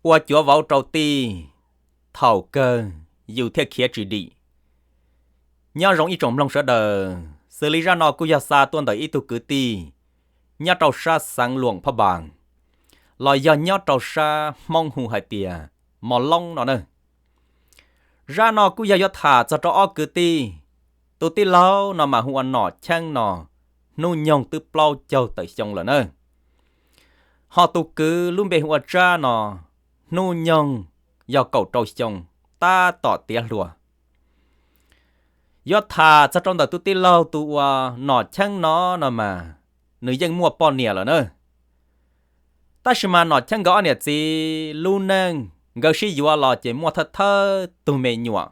ua cuav vauv rau tij, thaum kawg yus thiaj khiav tsis dim. Nyob zoo ib tsoom mloog sawv daws, xws li zaj no kuj yog xa tuaj ntawm ib tug kwv tij nyob rau sab xeev Luam Phaj Npas, los yog nyob rau sab Hmoob hu hais tias Mos Loob no na. Zaj no kuj yog yuav tham txog rau ob kwv tij. Tus tij laug no mas hu ua Nom Cheeb no, hnub nyoog twb plaub caug tawm xyoo lawm na. Ho tus kwv lub npe hu ua Tsab no, hnub nyoog yog kaum rau xyoo, tab tom tiav hluas. Yuav tham txog rau ntawm tus tij laug tus uas Nom Cheeb no no mas, nws yeej muaj poj niam lawm na. Tab sis mas Nom Cheeb nkawd ob niam txiv lub neej nkawd sib yuav los ces muaj thawj thawj tug me nyuam,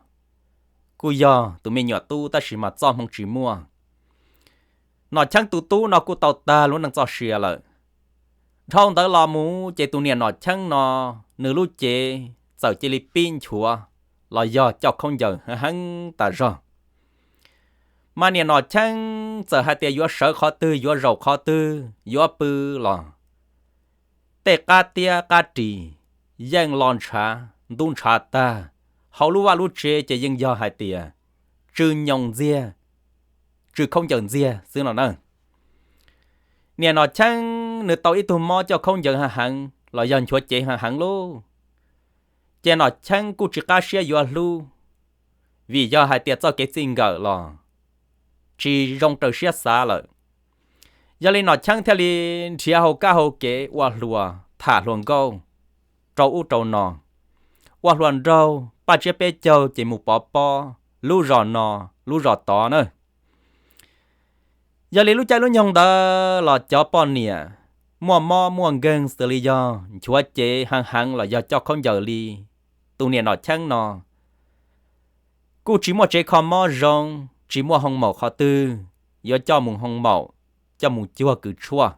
kuj yog tus me nyuam tub tab sis mas txoj hmoo tsis muaj. Nom Cheeb tus tub no kuj tau tag lub neej txoj sia lawm. Dhau ntawd los mus ces tus niam Nom Cheeb no, nws lub cev txawm cia li pib nchuav los yog coj khaub ncaws heev heev tas zog. Mas niam Nom Cheeb txawm hais tias yuav sawv qhov twg yuav zaum qhov twg yuav pw los tej qab tiab qab ris yeej lo ntshav ntub ntshav tag. Hauv lub vaj lub tsev ces yeej yog hais tias tsw nyoos ntxiag, tsw khaub ncaws ntxiag xwb no na. Niam Nom Cheeb nws tau ib tug mob coj khaub ncaws heev heev los yog nchuav cev heev heev lauj, ces Nom Cheeb kuj tsis qab siab yuav hlub, vim yog hais tias txoj kev txij nkawm los tsis zoo raws siab xav lawm. Yog li Nom Cheeb thiaj li nrhiav hauv kab hauv kev ua hluas tham hluas nkauj rau ub rau no, ua hluas nraug Paj Tsiab Peb Caug ces mus pov pob lub zos no lub zos tod na. Yog li lub caij lub nyoog ntawd los cov poj niam muaj mob muaj nkeeg xws li yog nchuav cev heev heev los yog coj khaub ncaws li tus niam Nom Cheeb no, kuj tsis muaj tsev kho mob zoo, tsis muaj hoo maum qhov twg yuav coj mus hoo maum, coj mus cuag kws tshuaj.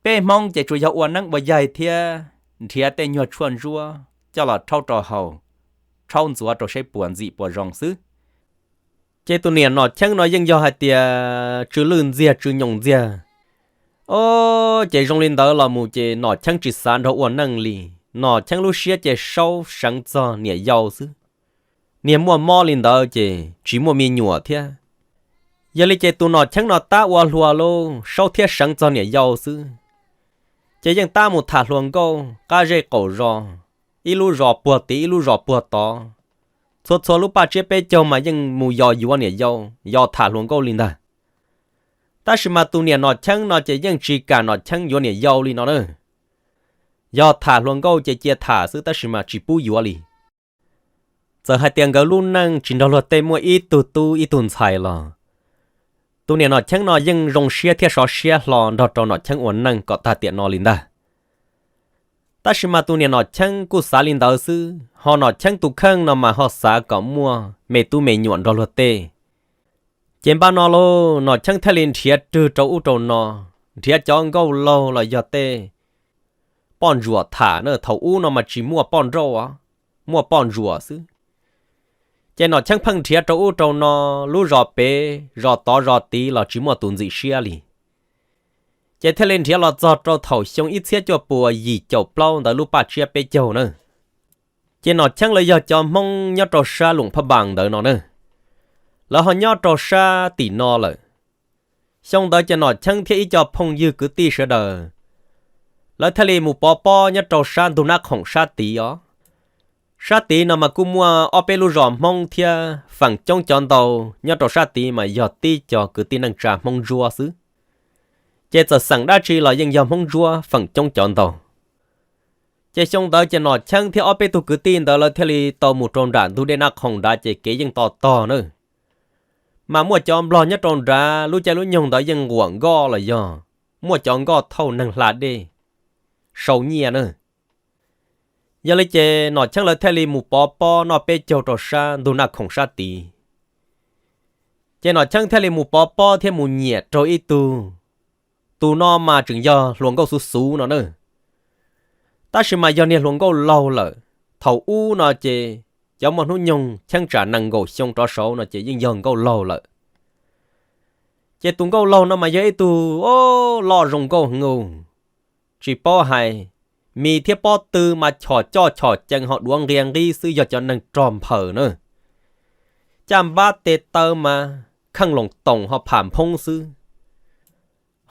Peb Hmoob ces tsuas yog ua neeb ua yaig thiab nrhiav tej nyuag tshuaj ntsuab coj los rhaub rau haus, rhaub ntxuav rau saib puas ntxim puas zoo xwb. Ces tus niam Nom Cheeb no yeej yog hais tias tsw lwj ntxiag tsw nyoos ntxiag. Os, ces zoo li ntawd los mus ces Nom Cheeb tsis xav nrog ua neej li. Nom Cheeb lub siab ces saub seev txog niam yau xwb. Niag muaj mob li ntawd ces tsis muaj me nyuam thiab. Yog li ces tus Nom Cheeb no tab ua hluas lauj, saub thiab seev txog niam yau xwb. Ces yeej tab mus tham hluas nkauj qab zej qaum zos, ib lub zos puag tid ib lub zos puag tod. Txhua txhua lub Paj Tsiab Peb Caug mas yeej mus yos yuav niam yau, yos tham hluas nkauj li ntag. Tab sis mas tus niam Nom Cheeb no ces yeej tsis kam Nom Cheeb yuav niam yau li no na. Yog tham hluas nkauj ces cia tham xwb tab sis mas tsis pub yuav li. Txawm hais tias nkawd lub neej tsis nrog luag tej muaj ib tug tub ib tug ntxhais los tus niam Nom Cheeb no yeej zoo siab thiab sov siab hlo nrog rau Nom Cheeb ua neej kom tag tiam no li ntag. Tab sis mas tus niam Nom Cheeb kuj xav li ntawd xwb, ho Nom Cheeb tus kheej no mas ho xav kom muaj me tub me nyuam nrog luag tej. Ces npaj no lauj, Nom Cheeb thiaj li nrhiav rwg rau ub rau no, nrhiav cov nkauj laug los yog tej poj ntsuam tham na, thaum ub no mas tsis muaj poj nrauj, muaj poj ntsuam xwb. Ces Nom Cheeb pheej nrhiav rau ub rau no, lub zos pem zos tod zos tid los tsis muaj tus ntxim siab li. Ces thiaj li nrhiav los txog rau thaum xyoo ib txhiab cuaj puas yim caum plaub ntawd lub Paj Tsiab Peb Caug na. Ces Nom Cheeb lawv yog cov Hmoob nyob rau sab Loos Phaj Npas ntawd no na, lawv ho nyob rau sab tim no lawm. Xyoo ntawd ces Nom Cheeb thiab ib co phooj ywg kwv tij sawv daws, lawv thiaj li mus pov pob nyob rau sab ntug Nab Khoom sab tid os. Sab tid no mas kuj muaj ob peb lub zos Hmoob thiab feem coob cov ntau nyob rau sab tid mas yog tib co kwv tij neej tsa Hmoob Ntsuab xwb. Ces txawm xeem dab tsi los yeej yog Hmoob Ntsuab feem coob cov ntau. Ces xyoo ntawd ces Nom Cheeb thiab ob peb tug kwv tij ntawd lawv thiaj li tau mus rau nram ntug dej Nab Khoom nrad ces kev yeej to tog na. Mas muaj cov Nplog nyob rau nrad lub caij lub nyoog ntawd yeej nquam nkoj los yog muaj cov nkoj thauj neeg hla dej sau nyiaj na. Yog li ces Nom Cheeb lawv thiaj li mus pov pob noj peb caug rau sab ntug Naj Khoom sab tid. Ces Nom Cheeb thiaj li mus pov pob thiab mus nyiam rau ib tug, tus no mas tseem yog hluas nkauj xuv xuv no na. Tab sis mas yog niag hluas nkauj laug lawm. Thaum ub no ces cov muaj hnub nyoog cheeb tsam nees nkaum xyoo rov saud no ces yeej yog nkauj laug lawm. Ces tus nkauj laug no mas yog ib tug loj zoo nkauj heev, tsis paub hais, Mis thiab pob tw mas chom coj chom cees ho duav nqia nqib xwb, yog cov neeg rog nphaws na. Caj npab tes taw mas kheej loos toos ho pham nphoob xwb.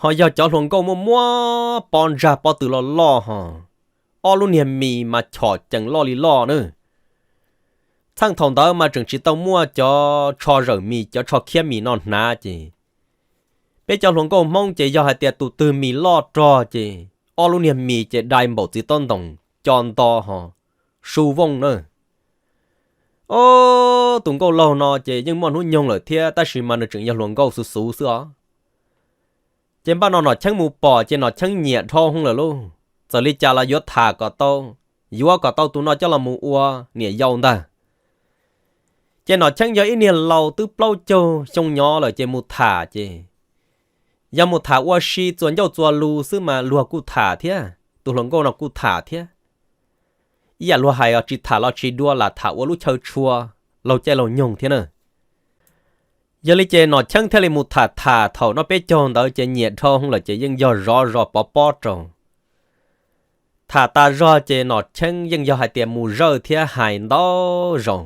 Ho yog cov hluas nkauj muaj muab pob ntsag pob tw loj loj ho, ob lub niag mis mas chom cees loj li loj na. Txheej thaum ntawd mas tseem tsis tau muaj cov tsho zawm mis, cov tsho khiab mis no hnav ces peb cov hluas nkauj Hmoob ces yog hais tias tus twg mis loj rog ces ob lub niag mis ces dai npaum txiv taub ntoos co nto ho su vooj na. Ob, tus nkauj laug no ces yeej muaj hnub nyoog lawm thiab, tab sis mas nws tseem yog hluas nkauj xuv xuv xwb os. Ces npaj no Nom Cheeb mus pom ces Nom Cheeb nyiam dhau hwv lawm lauj. Txawm li cas los yuav tham kom tau, yuav kom tau tus no coj los mus ua niam yau ntag. Ces Nom Cheeb yog ib niag laus twb plaub caug xyoo nyob lawm ces mus tham ces yog mus tham ua si txuas ncauj txuas lus xwb mas luag kuj tham thiab, tus hluas nkauj no kuj tham thiab. Ib yam luag hais os, tsis tham los tsis dua, lam tham ua lub chaw tshua laug caij laug nyoog thiab na. Yog li ces Nom Cheeb thiaj li mus tham tham thaum no peb caug ntawd ces nyiam dhau hwv lawm ces yeej yog zov zos pov pob rau. Tham tas zog ces Nom Cheeb yeej yog hais tias mus zawj thiab hais ntau zaus.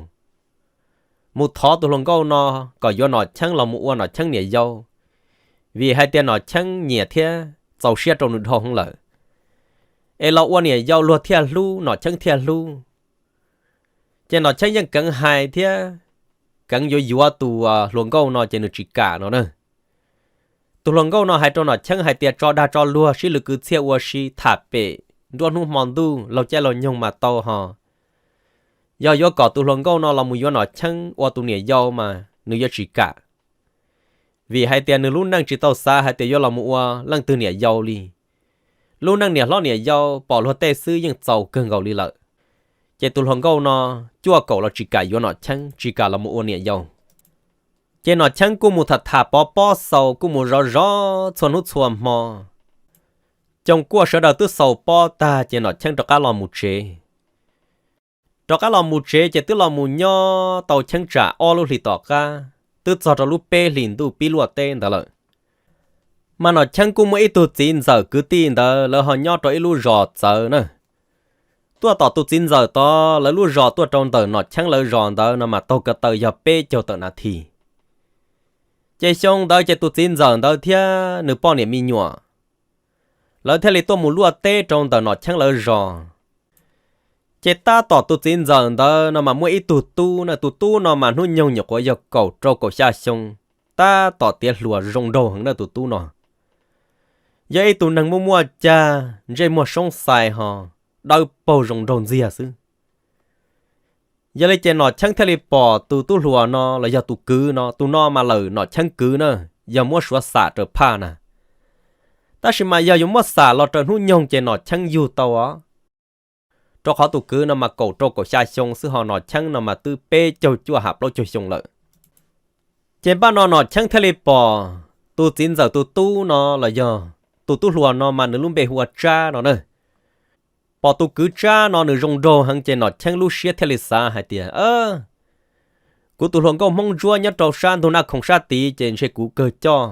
Mus thov tus hluas nkauj no kom yuav Nom Cheeb los mus ua Nom Cheeb niam yau, vim hais tias Nom Cheeb nyiam thiab txaus siab rau nws dhau hwv lawm. Es los ua niam yau luag thiaj hlub, Nom Cheeb thiaj hlub. Ces Nom Cheeb yeej keev hais thiab keev yuav yuav tus hluas nkauj no ces nws tsis kam no na. Tus hluas nkauj no hais rau Nom Cheeb hais tias tso dag tso luag sib lwv kwv txhiaj ua si tham pem nruab hnub hmo ntuj laug caij laug nyoog mas tau ho. Yog yuav kom tus hluas nkauj no los mus yuav Nom Cheeb ua tus niam yau mas nws yuav tsis kam, vim hais tias nws lub neej tsis tau xav hais tias yuav los mus ua leej twg niam yau li. Lub neej niam hlob niam yau pom luag tej xwb yeej txaus kawg nkaus li lawm. Ces tus hluas nkauj no cuaj kaum los tsis kam yuav Nom Cheeb, tsis kam los mus ua niam yau. Ces Nom Cheeb kuj mus tham tham pov pob xaus, kuj mus zov zov txhua hnub txhua hmo. Coom kuaj sawv daws twb xaus pob tag ces Nom Cheeb rov qab los mus tsev. Rov qab los mus tsev ces twb los mus nyob tau cheeb tsam ob lub hlis tom qab, twb txog rau lub peb hlis ntuj pib luaj teb ntawd lawm. Mas Nom Cheeb kuj muaj ib tug txiv ntxawm kwv tij ntawd lawv ho nyob rau ib lub zos txawv na. Tuaj tom tus txiv ntxawm tod lawv lub zos tuaj rau ntawm Nom Cheeb lawv zos ntawd no mas taug ko taw yog peb caug tawm nas this. Ces xyoo ntawd ces tus txiv ntxawm ntawd thiab nws poj niam me nyuam, lawv thiaj li tuaj mus luaj teb rau ntawm Nom Cheeb lawv zos. Ces tab tom tus txiv ntxawm ntawd no mas muaj ib tug tub na, tus tub no mas hnub nyoog nyuam qhuav yog kaum rau kaum xya xyoo, tab tom tiav hluas zoo nraug heev na tus tub no. Yog ib tug neeg muaj muaj cag, ntsej muag soob xais ho dawb paug zoo nraug ntxiag xwb. Yog li ces Nom Cheeb thiaj li pom tus tub hluas no los yog tus kwv no, tus no mas lawm Nom Cheeb kwv na, yog muab suav xam raws phaj na. Tab sis mas yog yuav muab xam los raws hnub nyoog ces Nom Cheeb yug tau os. Rau qhov tus kwv no mas kaum rau kaum xya xyoo xwb ho Nom Cheeb no mas twb peb caug cuaj ham plaub caug xyoo lawm. Ces npaj no Nom Cheeb thiaj li pom tus txiv ntxawm tus tub no los yog tus tub hluas no mas nws lub npe hu ua Tsab no na. Pom tus kwv Tsab no nws zoo nraug heev ces Nom Cheeb lub siab thiaj li xav hais tias, kuv tus hluas nkauj Hmoob Ntsuab nyob rau sab ntug Naj Khoom sab tid ces ntshe kuv kawg coj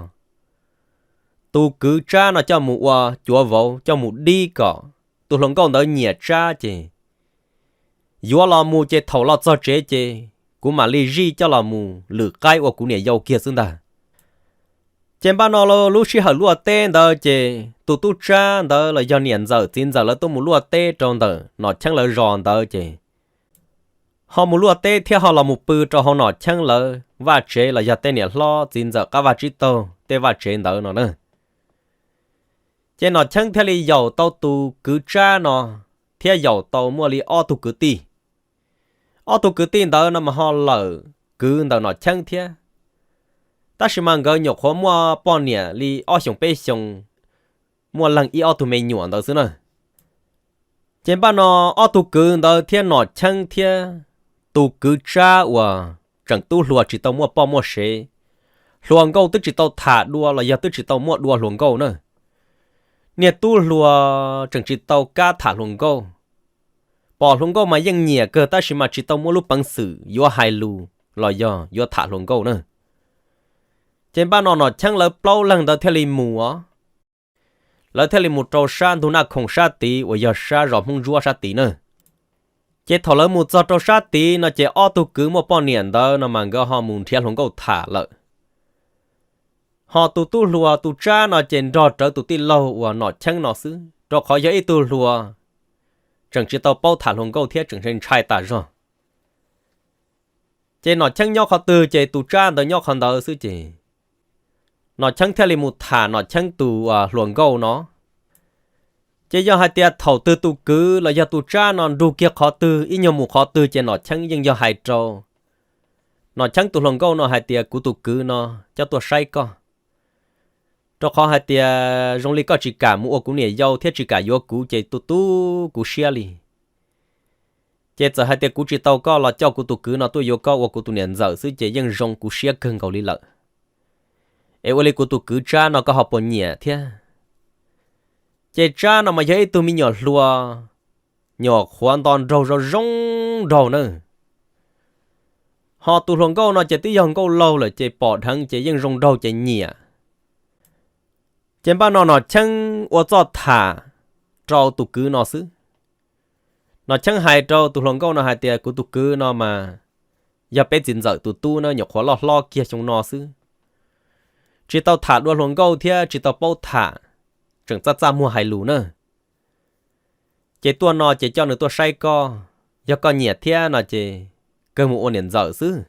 tus kwv Tsab no coj mus ua cuav vauv, coj mus dib kom tus hluas nkauj ntawd nyiam Tsab ces yuav los mus ces thaum los txog tsev ces kuv mam li zij coj los mus lwm qaib ua kuv niam yau kiag xwb ntag. Ces npaj no lub sij hawm luaj teb ntawd ces tus tub Tsab ntawd los yog niam ntxawm txiv ntxawm lawv tuaj mus luaj teb rau ntawm Nom Cheeb lawv zos ntawd ces ho mus luaj teb thiab ho los mus pw rau hauv Nom Cheeb lawv vaj tsev los yog tej niam hlob txiv ntxawm qab vaj tsib taug tej vaj tsev ntawd no na. Ces Nom Cheeb thiaj li yaum tau tus kwv Tsab no thiab yaum tau muaj li ob tug kwv tij. Ob tug kwv tij ntawd no mas ho lawm kwv ntawm Nom Cheeb thiab, tab sis mas nkawd nyuam qhuav muaj poj niam li ob xyoos peb xyoos, muaj leeg ib ob tug me nyuam ntawd xwb na. Ces npaj no ob tug kwv ntawd thiab Nom Cheeb thiab tus kwv Tsab uas tseem tub hluas tsis tau muaj poj muaj sev, hluas nkauj twb tsis tau tham dua los yog twb tsis tau muaj dua hluas nkauj na. Niag tub hluas tseem tsis tau kam tham hluas nkauj, pom hluas nkauj mas yeej nyiam kawg tab sis mas tsis tau muaj lub peev xwm yuav hais lus los yog yuav tham hluas nkauj na. Ces npaj no Nom Cheeb lawv plaub leeg ntawd thiaj li mus os. lawv thiaj li mus rau sab ntug Naj Khoom sab tid uas yog sab zos Hmoob Ntsuab sab tid na. Ces thaum lawv mus txog rau sab tid no ces ob tug kwv muaj poj niam ntawd no mas nkawd ho mus nrhiav hluas nkauj tham lawm. Ho tus tub hluas tus Tsab no ces nrog rawv tus tij laug uas Nom Cheeb no xwb, rau qhov yog ib tug hluas tseem tsis tau paub tham hluas nkauj thiab tseem ntshai ntshai tas zog. Ces Nom Cheeb nyob qhov twg ces tus Tsab ntawd nyob qhov ntawd xwb ces Nom Cheeb thiaj li mus tham Nom Cheeb tus hluas nkauj no. Ces yog hais tias thaum twg tus kwv los yog tus Tsab no nrug kiag qhov twg ib nyuag mus qhov twg ces Nom Cheeb yeej yog hais rau Nom Cheeb tus hluas nkauj no hais tias kuv tus kwv no coj tuaj saib koj, rau qhov hais tias zoo li koj tsis kam mus ua kuv niam yau thiab tsis kam yuav kuv ces tu tu kuv siab li. Ces txawm hais tias kuv tsis tau koj los coj kuv tus kwv no tuaj yuav koj ua kuv tus niam ntxawm xwb ces yeej zoo kuv siab kawg nkaus li lawm. Es ua li kuv tus kwv Tsab no koj ho puas nyiam thiab? Ces Tsab no mas yog ib tug me nyuam hluas, nyuam qhuav nto nraug zoo zoo nraug na. Ho tus hluas nkauj no ces twb yog nkauj laug lawm ces pom dheev ces yeej zoo nraug ces nyiam. Ces npaj no Nom Cheeb ua txoj tham rau tus kwv no xwb. Nom Cheeb hais rau tus hluas nkauj no hais tias kuv tus kwv no mas yog peb txiv ntxawm tus tub na, nyuam qhuav loj hlob kiag xyoo no xwb, tsis tau tham dua hluas nkauj thiab tsis tau paub tham, tseem txaj txaj muag hais lus na. Ces tuaj no ces coj nws tuaj saib koj, yog koj nyiam thiab no ces kawg mus ua niam ntxawm xwb.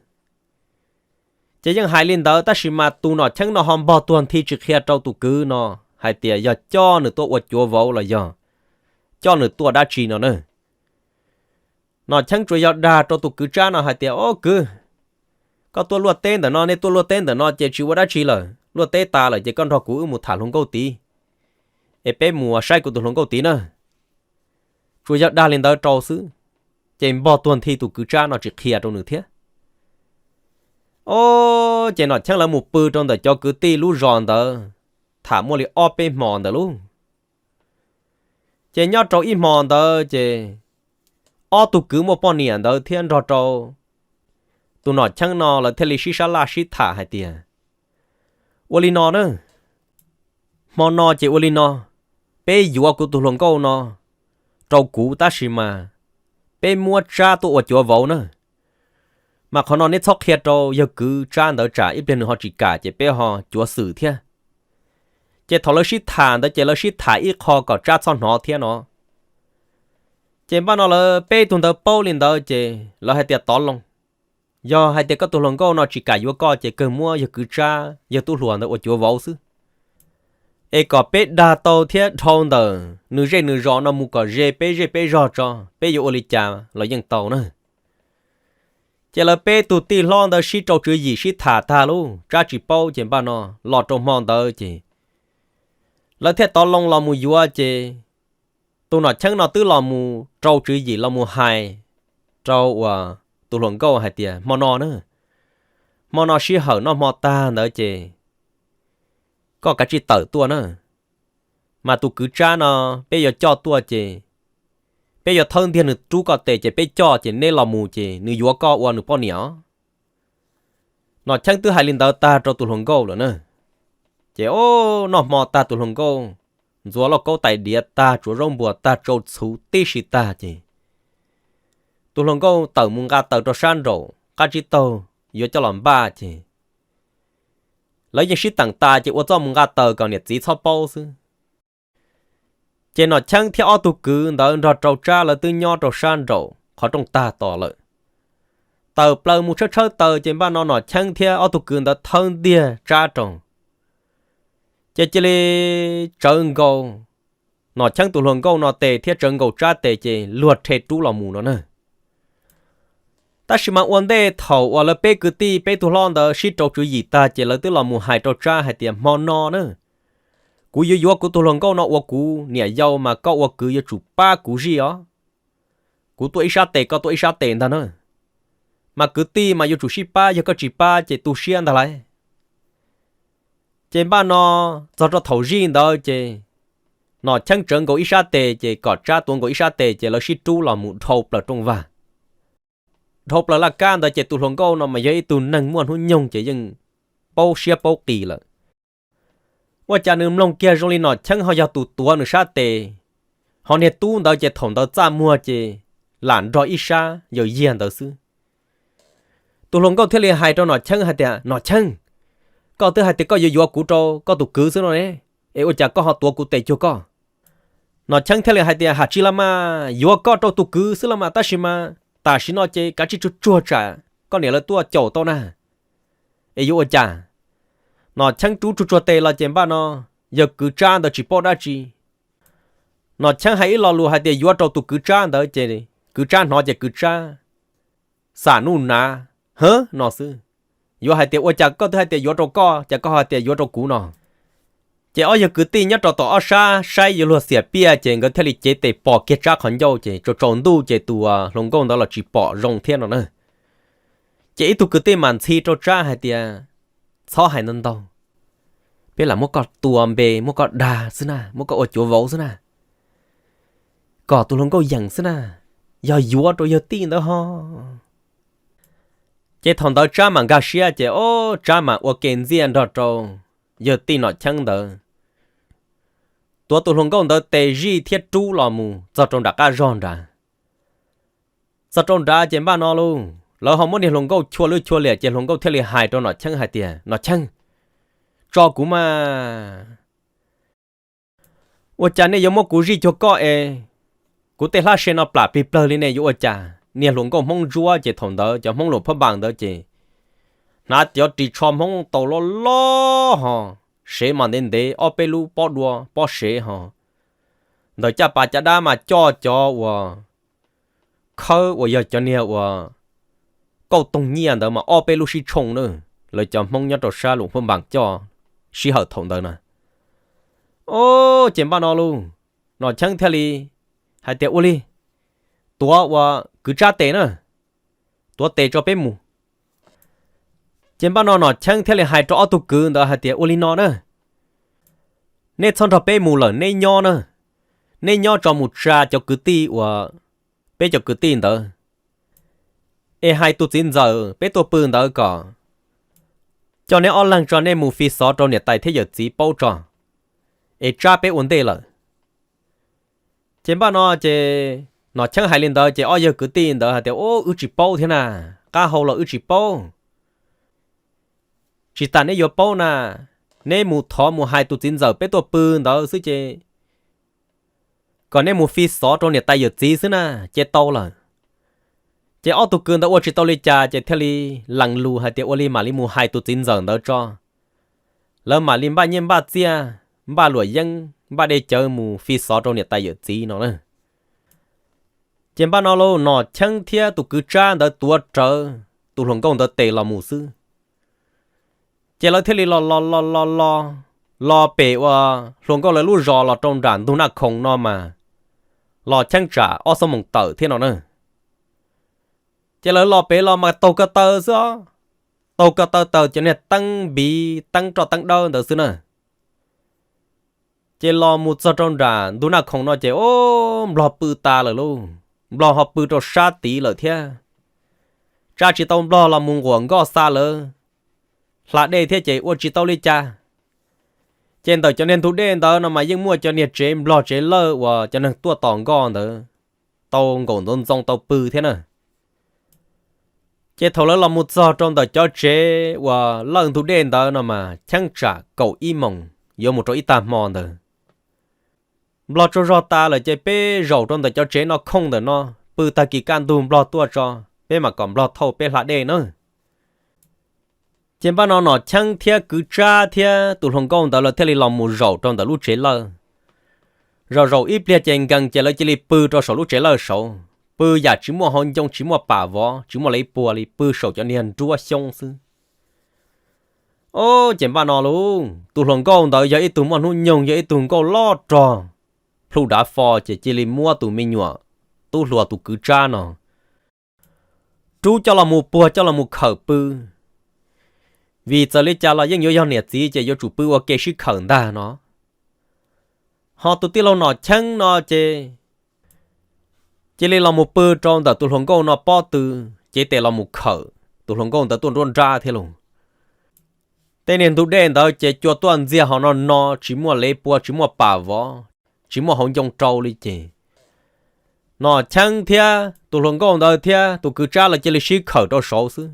Ces yeej hais li ntawd tab sis mas tus Nom Cheeb no ho npog tuag nthi tsis qhia rau tus kwv no hais tias yog coj nws tuaj ua cuav vauv los yog coj nws tuaj dab tsi no na. Nom Cheeb tsuas yog dag rau tus kwv Tsab no hais tias, Ob kwv, koj tuaj luaj teb ntawm no, nej tuaj luaj teb ntawm no ces tsis ua dab tsi lawm, luaj teb tas lawm ces koj nrog kuv wb mus tham hluas nkauj tid, es peb mus saib kuv tus hluas nkauj tid na. Tsuas yog dag li ntawd rau xwb, ces npog tuag nthi tus kwv Tsab no tsis qhia rau nws thiab. Ob, ces Nom Cheeb lawv mus pw rau ntawm cov kwv tij lub zos ntawd tham muaj li ob peb hmo ntawd lauj. Ces nyob rau ib hmo ntawd ces ob tug kwv muaj poj niam ntawd thiab nrog rau tus Nom Cheeb no lawv thiaj li sib sab laj sib tham hais tias, Ua li no na, hmo no ces ua li no, peb yuav kuv tus hluas nkauj no rau kuv tab sis mas peb muab Tsab tuaj ua cuav vauv na. Mas qhov no neb txhob qhia rau yawg kwv Tsab ntawd tsam ib pliag nws ho tsis kam ces peb ho cuav xwm thiab. Ces thaum lawv sib tham ntawd ces lawv sib tham ib qho kom Tsab txhob hnov thiab no. Ces npaj no lawv peb tug ntawd paub li ntawd ces lawv hais tias, Tov loo, yog hais tias koj tus hluas nkauj no tsis kam yuav koj ces kawg muab yawg kwv Tsab yawg tub hluas ntawd ua cuav vauv xwb, es kom peb dag tau thiab dhau ntawm nws zej nws zos no mus kom ze peb zej peb zog tso, peb yuav ua li cas los yeej tau na. Ces lawv peb tug tij hlob ntawd sib rau tswv yim sib tham tag lauj, Tsab tsis paub ces npaj no los rau hmo ntawd ces lawv thiaj tov loo los mus yuav ces tus Nom Cheeb no twb los mus rau tswv yim los mus hais rau uas tus hluas nkauj hais tias, Hmo no na, hmo no sij hawm noj hmo tag ntawd ces koj kav tsij tawm tuaj na. Mas tus kwv Tsab no peb yuav coj tuaj ces peb yuav thawb ntiag nws rub koj tes ces peb coj ces neb los mus ces nws yuav koj ua nws poj niam os. Nom Cheeb twb hais li ntawd tag rau tus hluas nkauj lawm na. Ces o, noj hmo tag tus hluas nkauj ntxuav lauj kaub tais diav tag, tsuav zaub npuas tag, tsau txhuv tib si tag ces tus hluas nkauj tawm mus nqa taws rau sab nraum qab tsib taug yuav coj los npaj ces lawv yeej sib teem tas ces ua txuj mus nqa taws kom niam txiv txhob paub xwb. Ces Nom Cheeb thiab ob tug kwv ntawd nrog rau Tsab lawv twb nyob rau sab nraum qhov rooj tag tos lawm. Tawm plaws mus tshawb tshawb taws ces npaj no Nom Cheeb thiab ob tug kwv ntawd thawb ntiag Tsab rau, ces cia li tsawv nkaus Nom Cheeb tus hluas nkauj no tes thiab tsawv nkaus Tsab tes ces luag rhe rub los mus no na. Tab sis mas ua ntej thaum uas lawv peb kwv tij peb tug hlob ntawd sib rau tswv yim tag ces lawv twb los mus hais rau Tsab hais tias, Hmo no na, kuv yuav yuav kuv tus hluas nkauj no ua kuv niam yau mas koj ua kwv yuav tsum pab kuv zij os. Kuv tuaj ib sab tes koj tuaj ib sab tes ntag na. Mas kwv tij mas yuav tsum sib pab, yog koj tsis pab ces tu siab ntag lauj. Ces npaj no txog rau thaum zij ntawd ces Nom Cheeb tsawv nkaus ib sab tes ces kom Tsab tuav nkaus ib sab tes ces lawv sib rub los mus dhau plaws rooj vag. Dhau plaws laj kab ntawd ces tus hluas nkauj no mas yog ib tug neeg muaj hnub nyoog ces yeej paub siab paub qis lawm. Ua cas nws mloog kiag zoo li Nom Cheeb ho yog tus tuav nws sab tes, ho niag tub ntawd ces thaum ntawd txaj muag ces lam nrog ib sab yawg yiag ntawd xwb. Tus hluas nkauj thiaj li hais rau Nom Cheeb hais tias, Nom Cheeb, koj twb hais tias koj yuav yuav kuv rau koj tus kwv xwb no ne, es ua cas koj ho tuav kuv tes cuag koj? Nom Cheeb thiaj li hais tias, Has tsis los mas, yuav koj rau tus kwv xwb los mas, tab sis mas tam sim no ces kav tsij tsuag tsuag tsam koj niam lawv tuaj caum tau na, es yuav ua cas? Nom Cheeb rub tsuag tsuag tes los ces npaj no yawg kwv Tsab ntawd tsis paub dab tsi. Nom Cheeb hais ib lo lus hais tias yuav rau tus kwv Tsab ntawd ces kwv Tsab hnov ces kwv Tsab xam nuj nav, Hab, no xwb. Yuav hais tias, Ua cas koj twb hais tias yuav rau koj, cas koj hais tias yuav rau kuv no? Ces ob yawg kwv tij nyob rau tom ob sab saib yuav luag xiam piaj ces nkawd thiaj li cev tes pom kiag Tsab qhov ncauj ces tsaus tsaus ntuj ces tus hluas nkauj ntawd los tsis pom zoo thiab no na. Ces ib tug kwv tij mam ntxhi rau Tsab hais tias, Txhob hais ntau ntau, peb lam muab koj tua npe, muab koj dag xwb na, muab koj ua cuav vauv xwb na, kom tus hluas nkauj yeem xwb na, yog yuav rau yawg tij ntawd ho. Ces thaum ntawd Tsab mam nkag siab ces ob Tsab mam ua ke ntxiaj nrog rau yawg tij Nom Cheeb ntawd tuav tus hluas nkauj ntawd tes zij thiab rub los mus txog rau nram qab zog nrad. Txog rau nrad ces npaj no lauj, lawv ho muab niag hluas nkauj chua lwj chua liam ces hluas nkauj thiaj li hais rau Nom Cheeb hais tias, Nom Cheeb, tso kuv mas, ua cas nej yuav muab kuv zij cuag koj es kuv tej hlab se no plam plig plawg li ne, yuav ua cas? Niag hluas nkauj Hmoob Ntsuab ces thaum ntawd cov Hmoob Luam Phab Npas ntawd ces hnav cov ris tsho Hmoob tau loj loj ho, sev mas ntev ntev ob peb lub pob dua pob sev ho, ntawm caj pas caj dab mas coj cov uas khawb uas yog cov niag uas kauj toog nyiaj ntawd mas ob peb lub sib tshooj na. Lawv cov Hmoob nyob rau sab Luam Phab Npas coj sij hawm thaum ntawd na. Ces npaj no lauj, Nom Cheeb thiaj li hais tias, Ua li, tuav uas kwv Tsab tes na, tuav tes tso peb mus. Ces npaj no Nom Cheeb thiaj li hais rau ob tug kwv ntawd hais tias, Ua li no na, neb txhob nrog peb mus lawm, neb nyob na, neb nyob tso mus tsa cov kwv tij uas peb cov kwv tij ntawd, es hais tus txiv ntxawm peb tuaj pw ntawd kom coj neb ob leeg tso nej mus fi xov rau niam tais thiab yawm txiv paub tso, es Tsab peb ua ntej lawm. Ces npaj no ces Nom Cheeb hais li ntawd ces ob yawg kwv tij ntawd hais tias, Ub, wb tsis paub thiab na, qab hau los wb tsis paub. Tsis tas neb yuav paub na, neb mus thov mus hais tus txiv ntxawm peb tuaj pw ntawd xwb ces kom nej mus fi xov rau niam tais yawm txiv xwb na, ces tau lawm. Ces ob tug kwv ntawd ua tsis tau li cas ces thiaj li lees lus hais tias, Ua li mam li mus hais tus txiv ntxawm ntawd tso. Lawv mam li npaj nyiaj npaj txiaj, npaj luam yeeb npaj dej cawv mus fi xov rau niam tais yawm txiv no na. Ces npaj no lauj, Nom Cheeb thiab tus kwv Tsab ntawd tuav rawv tus hluas nkauj ntawd tes los mus xwb. Ces lawv thiaj li los los los los los, los pem uas hluas nkauj lawv lub zos los rau nram ntug Naj Khoom no mas los cheeb tsam ob xuab moos tawm thiab no na. Ces lawv los pem los mas taug ko taw xwb os, taug ko taw taws cov niag teeb npiv teeb roj teeb dawb ntawd xwb na. Ces los mus txog rau nram ntug Naj Khoom no ces ub, Nplog pw tas lawm lauj, Nplog ho pw rau sab tid lawm thiab. Tsa tsis tau Nplog los mus nquam nkoj xa lawv hla dej thiab ces ua tsis tau li cas. Ces ntawm cov niag ntug dej ntawd no mas yeej muaj cov niag tsev Nplog tsev lawj uas cov neeg tuaj tos nkoj ntawd tau nkaum ntxoov ntxoo tau pw thiab na. Ces thaum lawv los mus txog rau ntawm cov tsev uas lawj ntug dej ntawd no mas cheeb tsam kaum ib moos yuav mus rau ib tag hmo ntawd. Nplog tsaug zog tas lawm ces peb zaum rau ntawm cov tsev no khooj ntawm no, pw tag kis kaj ntug Nplog tuaj tso, peb mam kom Nplog thauj peb hla dej na. Ces npaj no Nom Cheeb thiab kwv Tsab thiab tus hluas nkauj ntawd lawv thiaj li los mus zaum rau ntawm lub tsev lawj. Zaum zaum ib pliag ces nkees ces lawv cia li pw rau saum lub tsev lawj saud, pw yam tsis muaj hauv ncoo tsis muaj pam vov tsis muaj leej puag li, pw saum cov niag nruab xyoob xwb. Ub, ces npaj no lauj, tus hluas nkauj ntawd yog ib tug muaj hnub nyoog, yog ib tug nkauj loj rog plhu dav fo ces cia li muab tus me nyuam tub hluas tus kwv Tsab no rub coj los mus puag coj los mus khawm pw. Vim txawm li cas los yeej yuav yog niam txiv ces yuav tsum pw ua ke sib khawm ntag no. Ho tus tij laug Nom Cheeb no ces cia li los mus pw rau ntawm tus hluas nkauj no pob tw, cev tes los mus khawm tus hluas nkauj ntawd tuaj nruab nrab thiab lauj. Tej niag ntug dej ntawd ces cua tuaj ntxiag ho no no, tsis muaj lev pua, tsis muaj pam vov, tsis muaj hauv ncoo rau li ces Nom Cheeb thiab tus hluas nkauj ntawd thiab tus kwv Tsab lawv cia li sib khawm rau saud xwb,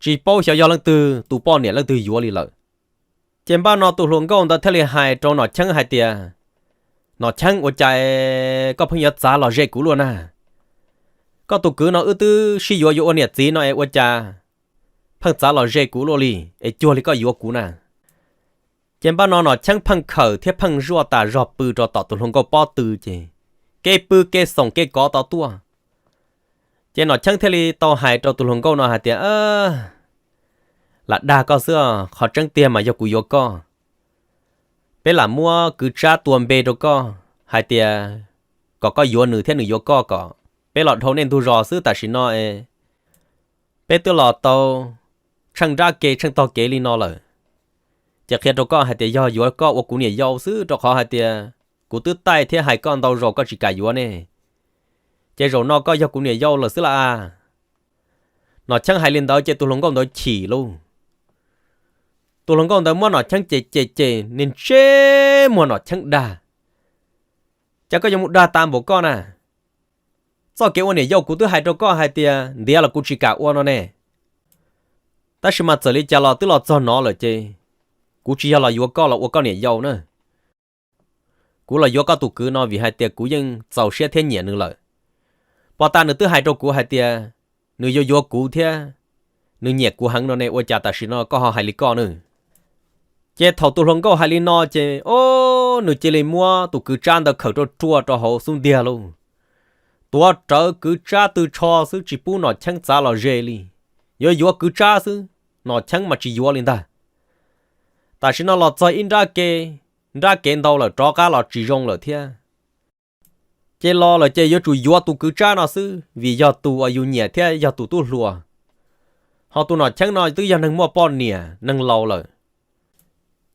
tsis paub xyov yog leej twg tus poj niam leej twg yuav li lawm. Ces npaj no tus hluas nkauj ntawd thiaj li hais rau Nom Cheeb hais tias, Nom Cheeb, ua cas koj pheej yuav txav los ze kuv luaj na? Koj tus kwv no wb twb sib yuav yuav ua niam txiv no es ua cas pheej txav los ze kuv luaj li, es cuag li koj yuav kuv na? Ces npaj no Nom Cheeb pheej khawm thiab pheej zuaj tas zog pw rau tom tus hluas nkauj pob tw ces kev pw kev xoom kev kov tod tuaj. Ces Nom Cheeb thiaj li tau hais rau tus hluas nkauj no hais tias, Lam dag koj xwb, qhov tseeb tiag mas yog kuv yuav koj. Peb lam muab kwv Tsab tua npe rau koj hais tias kom koj yuav nws thiab nws yuav koj, kom peb los dhau nej ntug zos xwb. Tam sim no peb twb los tau tsheej nrab ke tsheej tog kev li no lawm, ces qhia rau koj hais tias yog yuav koj ua kuv niam yau xwb, rau qhov hais tias kuv twb taij thiab hais koj ntau zaus koj tsis kam yuav ne, ces zaum no koj yog kuv niam yau lawm xwb lauj. Nom Cheeb hais li ntawd ces tus hluas nkauj ntawd chim lauj. Tus hluas nkauj ntawd muab Nom Cheeb cem cem cem, niag ntsej muag Nom Cheeb dag, Cas koj yuav mus dag tas npaum koj na? Txoj kev ua niam yau kuv twb hais rau koj hais tias ntiav los kuv tsis kam ua no ne, tab sis mas txawm li cas los twb los txog no lawm ces kuv tsis yog los yuav koj los ua koj niam yau na. Kuv los yuav koj tus kwv no vim hais tias kuv yeej txaus siab thiab nyiam nws lawm. Pov tas nws twb hais rau kuv hais tias nws yuav yuav kuv thiab nws nyiam kuv heev no ne, ua cas tam sim no koj ho hais li koj na? Ces thaum tus hluas nkauj hais li no ces, o, nws cia li muab tus kwv Tsab ntawd khawm rau ruaj rau hauv xub ntiag lauj. Tuav rawv kwv Tsab tw tsho xwb tsis pub Nom Cheeb txav los ze li. Yuav yuav kwv Tsab xwb, Nom Cheeb mas tsis yuav li ntag. Tam sim no los txog ib nrab ke, nrab kev ntau lawm, rov qab los tsis zoo lawm thiab. Ces los lawm ces yuav tsum yuav tus kwv Tsab no xwb vim yog tus uas yus nyiam thiab yog tus tub hluas. Ho tus Nom Cheeb no twb yog neeg muaj poj niam neeg laus lawm,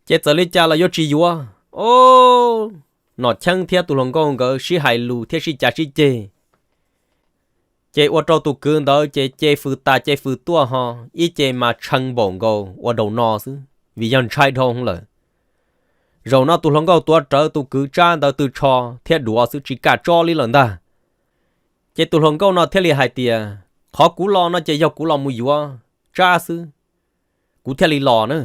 ces txawm li cas los yuav tsis yuav. O, Nom Cheeb thiab tus hluas nkauj nkawd sib hais lus thiab sib cav sib ceg, ces ua rau tus kwv ntawd ces ce fws tas ce fws tuaj ho ib ce mas tshee npaum nkaus ua daus no xwb vim yog ntshai dhau lawm. Zaum no tus hluas nkauj tuav rawv tus kwv Tsab ntawd tw tsho thiab duav xwb tsis kam tso li lawm ntag. Ces tus hluas nkauj no thiaj li hais tias, qhov kuv los no ces yog kuv los mus yuav Tsab xwb, kuv thiaj li los na.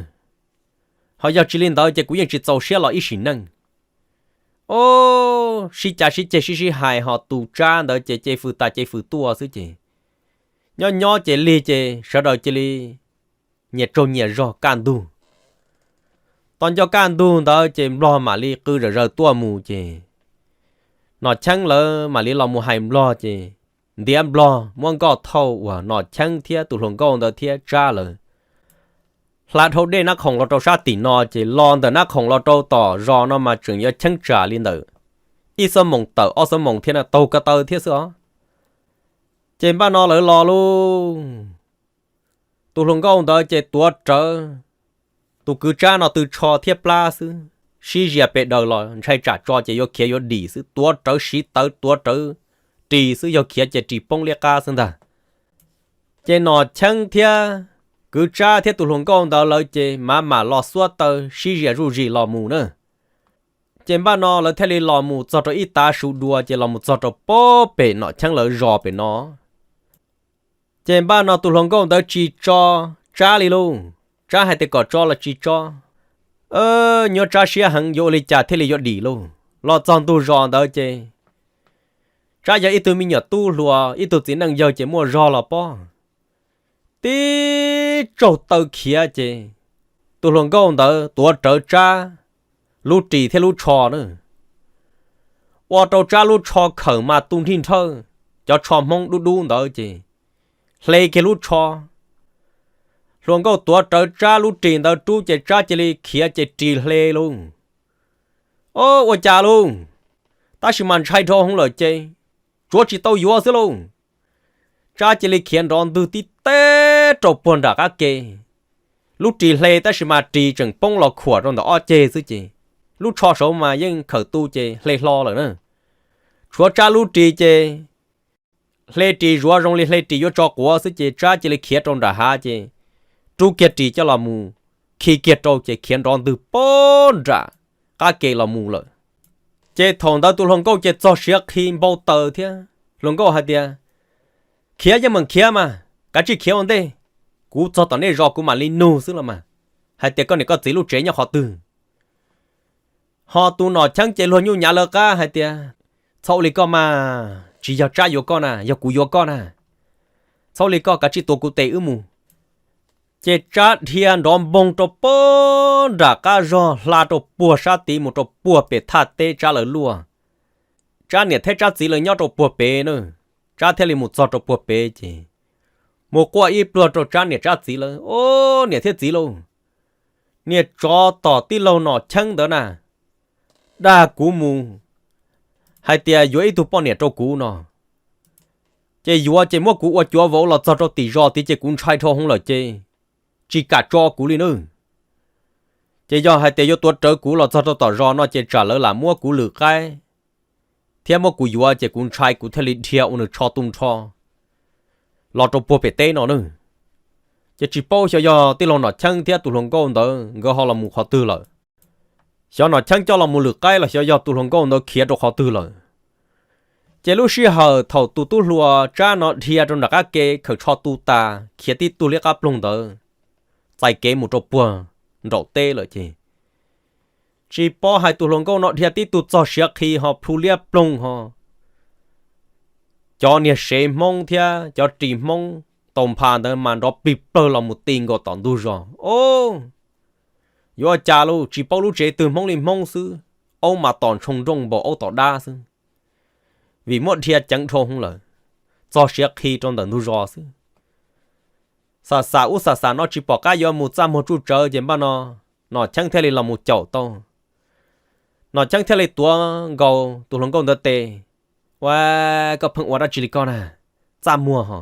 Ho yog tsis li ntawd ces kuv yeej tsis txaus siab los ib sim neej. O, sib cav sib ceg sib sib hais ho tus Tsab ntawd ces ce fws tas ce fws tuaj xwb ces nyob nyob ces lig ces sawv daws cia li nyias tsaug nyias zog kaj ntug. Tau nco kaj ntug ntawd ces Nplog mam li qw zawm zaws tuaj mus ces Nom Cheeb lawv mam li los mus hais Nplog ces ntiav Nplog muab nkoj thauj uas Nom Cheeb thiab tus hluas nkauj ntawd thiab Tsab lawv hla dhau dej Nab Khoom los rau sab tim no ces los ntawm Nab Khoom los rau tom zos no mas tseem yuav cheeb tsam li ntawm ib xuab moos tawm ob xuab moos thiab na, taug ko taw thiab xwb os. Ces npaj no lawv los lauj. Tus hluas nkauj ntawd ces tuav rawv tus kwv Tsab no tw tsho thiab plab xwb, sib zias pes daws los ntshai tsam tso ces yuav khiav yuav dim xwb, tuav rawv siv tawv tuav rawv ris xwb, yog khiav ces ris poob liab qab xwb ntag. Ces Nom Cheeb thiab kwv Tsab thiab tus hluas nkauj ntawd lawv ces mam mam los xuab taw sib zias zuj zus los mus na. Ces npaj no lawv thiaj li los mus txog rau ib tav su dua ces los mus txog rau pob pem Nom Cheeb lawv zos pem no. Ces npaj no tus hluas nkauj ntawd tsis tso Tsab li lauj. Tsab hais tias kom tso los tsis tso. Nyuaj Tsab siab heev, yuav ua li cas thiaj li yuav dim lauj. Los txog ntug zos ntawd ces Tsab yog ib tug me nyuam tub hluas, ib tug txiv neej yawg ces muaj zog los pob. Tib tsaug taw khiav ces tus hluas nkauj ntawd tuav rawv Tsab lub ris thiab lub tsho na. Ua rau Tsab lub tsho khawm mas tu nrhij nrhawj, cov tsho Hmoob dub dub ntawd ces hle kiag lub tsho. Hluas nkauj tuav rawv Tsab lub ris ntawd rub ces Tsab cia li khiav ces ris hle lauj. O, ua cas lauj? Tab sis mas ntshai dhau hwv lawm ces tsuav tsis tau yuav xwb lauj. Tsab cia li khiav nrov ntwg tib teb rau puag nram qab ke. Lub ris hle tab sis mas ris tseem poob los khuam rau ntawm ob ceg xwb ces lub tsho saud mas yeej khawm tu ces hle hlo lawm na. Tshuav Tsab lub ris ces hle ris zuav zoo li hle ris yuav tso quav xwb ces Tsab cia li khiav rau nram hav ces rub kiag ris coj los mus khi kiag rau ces khiav nrov ntwg pog nram qab ke los mus lawm. Ces thaum ntawd tus hluas nkauj ces txog siav qhi npau taws thiab. Hluas nkauj hais tias, khiav yeej meem khiav mas, kav tsij khiav ua ntej, kuv txog tom nej zos kuv mam li nug xwb los mas, hais tias koj niam koj txiv lub tsev nyob qhov twg. Ho tus Nom Cheeb ces luag nyuj nyav lawv qab hais tias, txhob ua li koj mas, tsis yog Tsab yuav koj na, yog kuv yuav koj na. Txhob ua li koj, kav tsij tuav kuv tes wb mus. Ces Tsab dhia nrov npoog rau pog nram qab zog hla rau puag sab tid mus rau puag pem thaj teb Tsab lawv luaj. Tsab niam thiab Tsab txiv lawv nyob rau puag pem na, Tsab thiaj li mus txog rau puag pem ces mus quaj ib pluag rau Tsab niam Tsab txiv lawv, o, niam thiab txiv lauj, niag tsov tom tij laug Nom Cheeb ntawd na, dag kuv mus hais tias yuav ib tug poj niam rau kuv no, ces yuav ces muab kuv ua cuav vauv los txog rau tim zos tid ces kuv ntshai dhau hwv lawm ces tsis kam tso kuv li nawb. Ces yog hais tias yuav tuav rawv kuv los txog rau tom zos no ces tsam lawv lam muab kuv lwm qaib thiab muab kuv yuav ces kuv ntshai kuv thiaj li dhia ua nws tsho tu nrho los rau puag pem teb no nawb. Ces tsis paub xyov yog tij laug Nom Cheeb thiab tus hluas nkauj ntawd nkawd ho los mus qhov twg lawm. Xyov Nom Cheeb coj los mus lwm qaib los xyov yog tus hluas nkauj ntawd khiav rau qhov twg lawm. Ces lub sij hawm thaum tus tub hluas Tsab no dhia rau nram qab ke khaws tsho tu tas khiav tib tug liab qab ploog ntawd, txais kev mus rau puag nraum teb lawm ces tsis paub hais tus hluas nkauj no dhia tib tug txog siav qhi ho plhu liab ploog ho cov niag sev Hmoob thiab cov ris Hmoob tau npha ntawd mas nrov plig plawg los mus ti nkaus tom ntug zos. O, yuav cas lauj, tsis paub lub tsev twg, Hmoob li Hmoob xwb, aub mas tos ntshoo nrooj npaum aub tom dab xwb, vim muab dhia ceev dhau hwv lawm, txog siav qhi rau ntawm ntug zos xwb. Xam xam ub xam xam no tsis pom qab yuav mus txaj muag tsuj tsawv ces npaj no Nom Cheeb thiaj li los mus caum tau. Nom Cheeb thiaj li tuav nkaus tus hluas nkauj ntawd tes, ua, koj pheej ua dab tsi li koj na, txaj muag ho,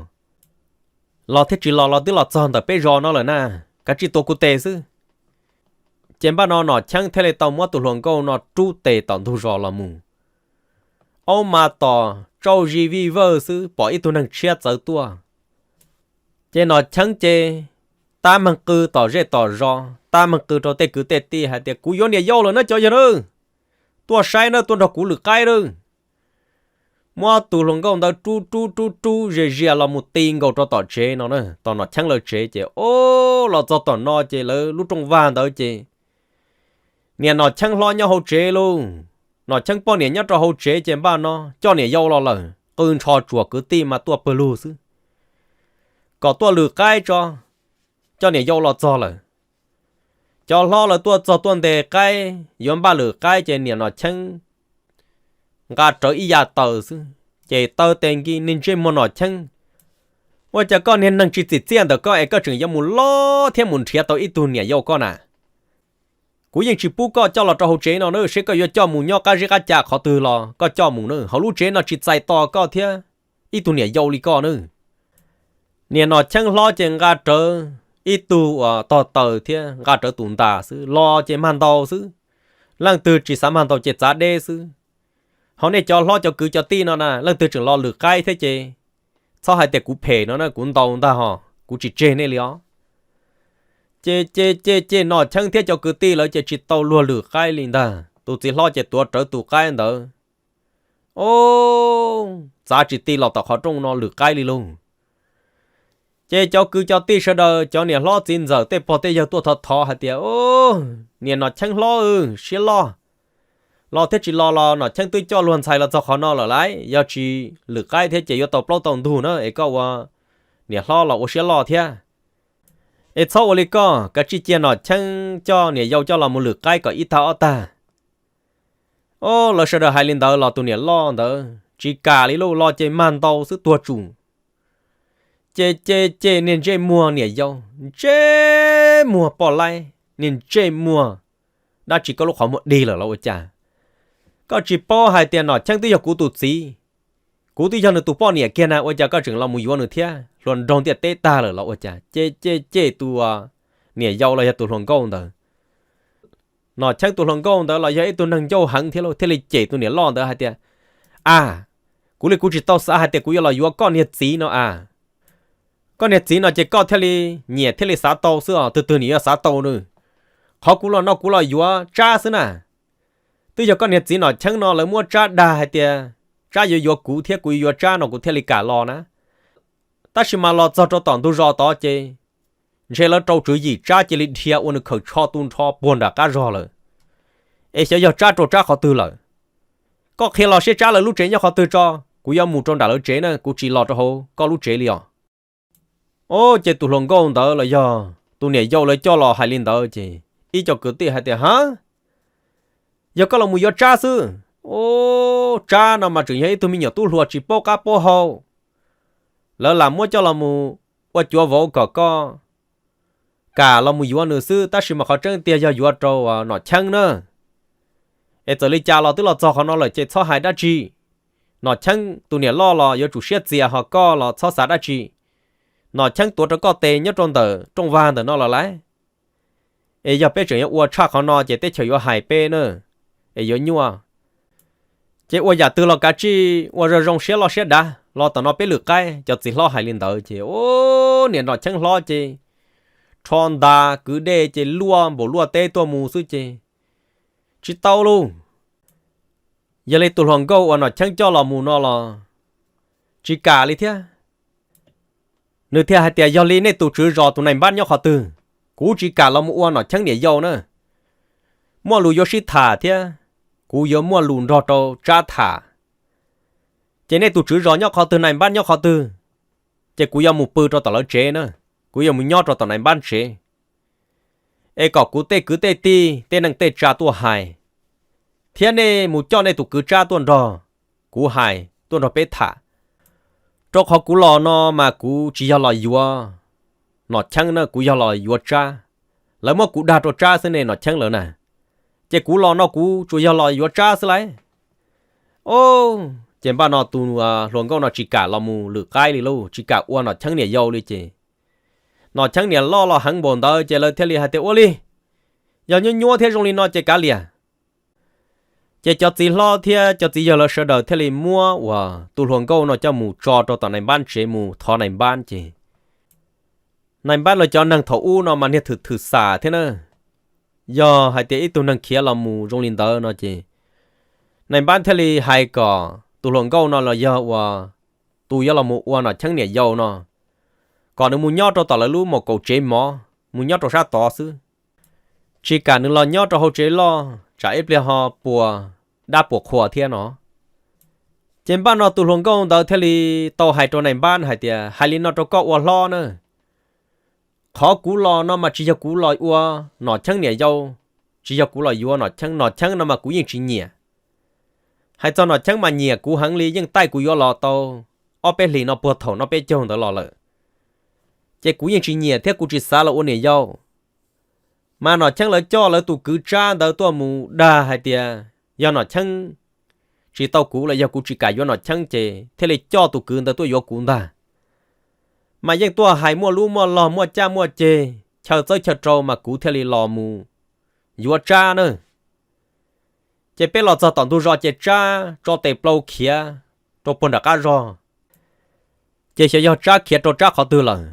los thiab tsis los los twb los txog ntawm peb zos no lawm na, kav tsij tuav kuv tes xwb. Ces npaj no Nom Cheeb thiaj li tau muab tus hluas nkauj no rub tes tom ntug zos los mus. Aub mas tom tsauj zis vij vawj xwb pom ib tug neeg tshiab txawv tuaj. Ces Nom Cheeb ces tab meeg qw tom zej tom zos, tab meeg qw rau tej kwv tej tij hais tias kuv yuav niam yau lawm na cov yawg na, tuaj saib na, tuaj nrog kuv lwm qaib na. Muab tus hluas nkauj ntawd rub rub rub rub ze zias los mus ti nkaus rau tom tsev no na, tom Nom Cheeb lawv tsev ces o, los txog tom no ces lawv lub rooj vag ntawd ces niam Nom Cheeb hlob nyob hauv tsev lauj. Nom Cheeb poj niam nyob rau hauv tsev ces npaj no coj niam yau los lawm, qw nrho tsuas kwv tij mas tuaj pawg lug xwb kom tuaj lwm qaib tso, coj niam yau los txog lawm. Cov hlob lawv tuaj txog tuaj ntes qaib yuav npaj lwm qaib ces niam Nom Cheeb nqa rawv ib yam taws xwb ces taw tes nkis niag ntsej muag Nom Cheeb, ua cas koj niag neeg tsis txim txiaj ntawm koj es koj tseem yuav mus lov thiab mus nrhiav tau ib tug niam yau koj na? Kuv yeej tsis pub koj coj los rau hauv tsev no na, seb koj yuav coj mus nyob qab zeb qab ca qhov twg los koj coj mus na, hauv lub tsev no tsis txais tos koj thiab ib tug niam yau li koj na. Niam Nom Cheeb hlob ces nqa rawv ib tug uas tog taws thiab nqa rawv tus ntas xwb los ces mag ntaus xwb, leej twg tsis xav mag ntaus ces txav deb xwb. Ho nej cov hlob cov kwv cov tij no na leej twg tseem los lwm qaib thiab ces txhob hais tias kuv phem no na, kuv ntaus ntag ho, kuv tsis tseg nej li os. Ces ces ces ces Nom Cheeb thiab cov kwv tij lawv ces tsis tau luag lwm qaib li ntag, tus txiv hlob ces tuav rawv tus qaib ntawd, o, txav tsis ti los tom qhov rooj no lwm qaib li lauj. Ces cov kwv cov tij sawv daws, cov niam hlob txiv ntxawm tej pog tej yawg tuaj thov thov hais tias, niam Nom Cheeb hlob, siab loj, los thiab tsis los los Nom Cheeb twb coj luag ntxhais los txog qhov no lawm lauj, yog tsis lwm qaib thiab ces yuav tau plaub tau ntug na es koj ua niam hlob los ua siab loj thiab. Es txhob ua li koj, kav tsij cia Nom Cheeb coj niam yau coj los mus lwm qaib kom ib tag ob tag. O, lawv sawv daws hais li ntawd los tus niam loj ntawd tsis kam li lauj, los ces mag ntaus xwb tuag tsum. Ces ces ces niag ntsej muag niam yau, ntsej muag poj laib, niag ntsej muag dab tsi, koj lub qhov muag dig lawm los ua cas? Koj tsis paub hais tias Nom Cheeb twb yog kuv tus txiv, kuv twb yog nws tus poj niam kiag na, ua cas koj tseem los mus yuav nws thiab? Hluas nraug ntiaj teb tag lawm los ua cas? Ces ces ces tus niam yau los yog tus hluas nkauj ntawd, Nom Cheeb tus hluas nkauj ntawd los yog ib tug neeg ncauj heev thiab lauj, thiaj li cem tus niam loj ntawd hais tias, a, kuv li kuv tsis tau xav hais tias kuv yuav los yuav koj niag txiv no a. Koj niag txiv no ces koj thiaj li nyiam thiaj li xav tau xwb os, twg twg nim yuav xav tau nws. Qhov kuv los no kuv los yuav Tsab xwb na. Twb yog koj niag txiv Nom Cheeb no lawv muab Tsab dag hais tias Tsab yuav yuav kuv thiab kuv yuav yuav Tsab no kuv thiaj li kam los na. Tab sis mas los txog rau tom ntug zos tod ces ntshe lawv rau tswv yim Tsab cia li dhia ua nws khawm tsho tu nrho puag nram qab zog lawm. Es xyov yog Tsab rau Tsab qhov twg lawm. Koj qhia los seb Tsab lawv lub tsev nyob qhov twg tso, kuv yuav mus rau nram lawv tsev na, kuv tsis los rau hauv koj lub tsev li os. Os, ces tus hluas nkauj ntawd los yog tus niam yau lawv coj los hais li ntawd ces ib co kwv tij hais tias, Ha, yog koj los mus yuav Tsab xwb. Os, Tsab no mas tseem yog ib tug me nyuam tub hluas tsis paub qab paub hau. Lawv lam muab coj los mus ua cuav vauv kom koj kam los mus yuav nws xwb, tab sis mas qhov tseeb tiag yog yuav rau Nom Cheeb na. Es txawm li cas los twb los txog qhov no lawm ces txhob hais dab tsi. Nom Cheeb tus niam loj los yuav tsum siab txias, ho koj los txhob xav dab tsi. Nom Cheeb tuav rau koj tes nyob rau ntawm rooj vag ntawm no los lawm. Es yog peb tseem yuav ua tshaj qhov no ces teb chaws yuav hais peb na, es yuav nyuaj. Ces ua yam twg los kav tsij ua zoo zoo siab loj siab dav los tom no peb lwm qaib. Cov txiv hlob hais li ntawd ces, os, niam Nom Cheeb hlob ces rho ntas kwv dej ces luaj npaum luaj teb tuaj mus xwb ces tsis tau lauj. Yog li tus hluas nkauj uas Nom Cheeb coj los mus no los tsis kam li thiab. Nws thiaj hais tias, Yog li nej tus tswv zos tus nais npab nyob qhov twg? Kuv tsis kam los mus ua Nom Cheeb niam yau na. Muaj lus yuav sib tham thiab, kuv yuav muaj lus nrog rau Tsab tham. Ces nej tus tswv zos nyob qhov twg, nais npab nyob qhov twg, ces kuv yuav mus pw rau tom lawv tsev na, kuv yuav mus nyob rau tom nais npab tsev. Es kom kuv tej kwv tej tij tej neej tej tsa tuaj hais, thiab nej mus coj nej tus kwv Tsab tuaj nrog kuv hais, tuaj nrog peb tham. Rau qhov kuv los no mas kuv tsis yog los yuav Nom Cheeb na, kuv yog los yuav Tsab. Lawv muab kuv dag rau Tsab xwb ne Nom Cheeb lawv na. Ces kuv los no kuv tsuas yog los yuav Tsab xwb lauj. Os, ces npaj no tus hluas nkauj no tsis kam los mus lwm qaib li lauj, tsis kam ua Nom Cheeb niam yau li ces Nom Cheeb niam loj los heev npaum ntawd ces lawv thiaj li hais tias, Ua li, yog nyuab nyuab thiab zoo li no ces kav liam. Ces cov txiv hlob thiab cov txiv yawg lawv sawv daws thiaj li muab uas tus hluas nkauj no coj mus tso rau tom nais npab tsev mus thov nais npab ces nais npab lawv cov neeg thaum ub no mas niag thwm thwm xam thiab na. Yog hais tias ib tug neeg khiav los mus zoo li ntawd no ces nais npab thiaj li hais kom tus hluas nkauj no los yog uas tus yuav los mus ua Nom Cheeb niam yau no, kom nws mus nyob rau tom lawv lub mos kaum tsev mov, mus nyob rau sab tod xwb, tsis kam nws los nyob rau hauv tsev loj tsam ib pliag ho puas dab puas qhua thiab no. Ces npaj no tus hluas nkauj ntawd thiaj li tau hais rau nais npab hais tias, Hais li no rau koj ua hlob na, qhov kuv los no mas tsis yog kuv los ua Nom Cheeb niam yau, tsis yog kuv los yuav Nom Cheeb. Nom Cheeb no mas kuv yeej tsis nyiam. Hais txog Nom Cheeb mas nyiam kuv heev li, yeej taij kuv yuav los tau ob peb hlis no puag thaum no peb caug ntawd los lawm. Ces kuv yeej tsis nyiam thiab kuv tsis xav los ua niam yau. Mas Nom Cheeb lawv coj lawv tus kwv Tsab ntawd tuaj mus dag hais tias yog Nom Cheeb tsis tau kuv los yog kuv tsis kam yuav Nom Cheeb ces thiaj li coj tus kwv ntawd tuaj yuav kuv ntag. Mas yeej tuaj hais muaj lub muaj log muaj caj muaj ceg, chaw txawb chaw rau mas kuv thiaj li los mus yuav Tsab na. Ces peb los txog tom ntug zos ces Tsab tso tes plaub khiav rau puag nram qab zog. Ces xyov yog Tsab khiav rau Tsab qhov twg lawm,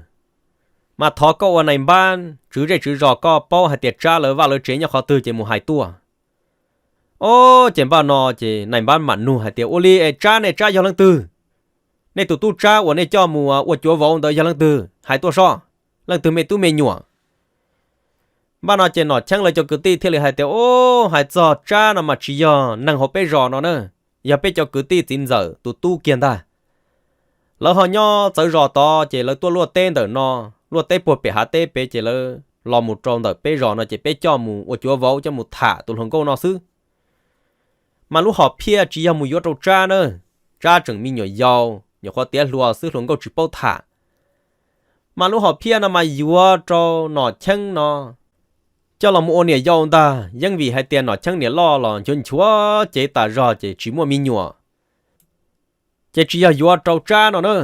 mas thov koj ua nais npab tswv zej tswv zos koj paub hais tias Tsab lawv vaj lawv tsev nyob qhov twg ces mus hais tuaj. Os, ces npaj no ces nais npab mam nug hais tias, Ua li es Tsab ne, Tsab yog leej twg? Nej tus tub Tsab uas nej coj mus ua cuav vauv ntawd yog leej twg? Hais tuaj soj, leej twg me tub me nyuam? Npaj no ces Nom Cheeb lawv cov kwv tij thiaj li hais tias, Os, hais txog Tsab no mas tsis yog neeg hauv peb zos no na, yog peb cov kwv tij txiv ntxawm tus tub kiag ntag. Lawv ho nyob txawv zos tod ces lawv tuaj luaj teb ntawm no, luaj teb puag pem hav teb pem ces lawv los mus rau ntawm peb zos no ces peb coj mus ua cuav vauv coj mus tham tus hluas nkauj no xwb. Mas lub hom phiaj tsis yog mus yuav rau Tsab na, Tsab tseem me nyuam yaus nyuam qhuav tiav hluas xwb hluas nkauj tsis paub tham. Mas lub hom phiaj no mas yuav rau Nom Cheeb no coj los mus ua niam yau ntag, yeej vim hais tias Nom Cheeb niam loj los nchuav nchuav cev tas zog ces tsis muaj me nyuam. Ces tsis yog yuav rau Tsab no na,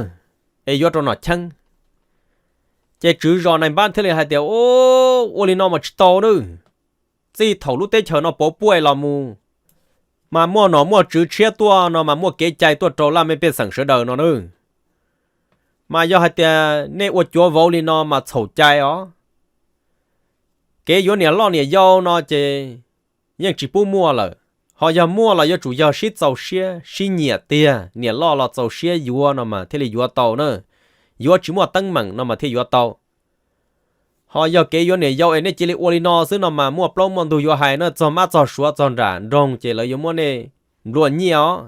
es yuav rau Nom Cheeb. Ces tswv zos nais npab thiaj li hais tias, Ua li no mas tsis tau na, txij thaum lub teb chaws no pov puaj los mus, mas muaj nom muaj tswv tshiab tuaj no mas muaj kev cai tuaj rau laj mej pej xeem sawv daws no na. Mas yog hais tias nej ua cuav vauv li no mas txhaum cai os. kev yuav niam loj niam yau no ces yeej tsis pub muaj lawm. Ho yog muaj los yuav tsum yog sib txaus siab sib nyiam tiag, niam loj los txaus siab yuav no mas thiaj li yuav tau na. Yuav tsis muaj teeb meem no mas thiaj yuav tau. Ho yog kev yuav niam yau es nej cia li ua li no xwb no mas muaj plaub muaj ntug yuav hais na, txog mab txog suav txog nram nroog ces lawv yuav muab nej nplua nyiaj os.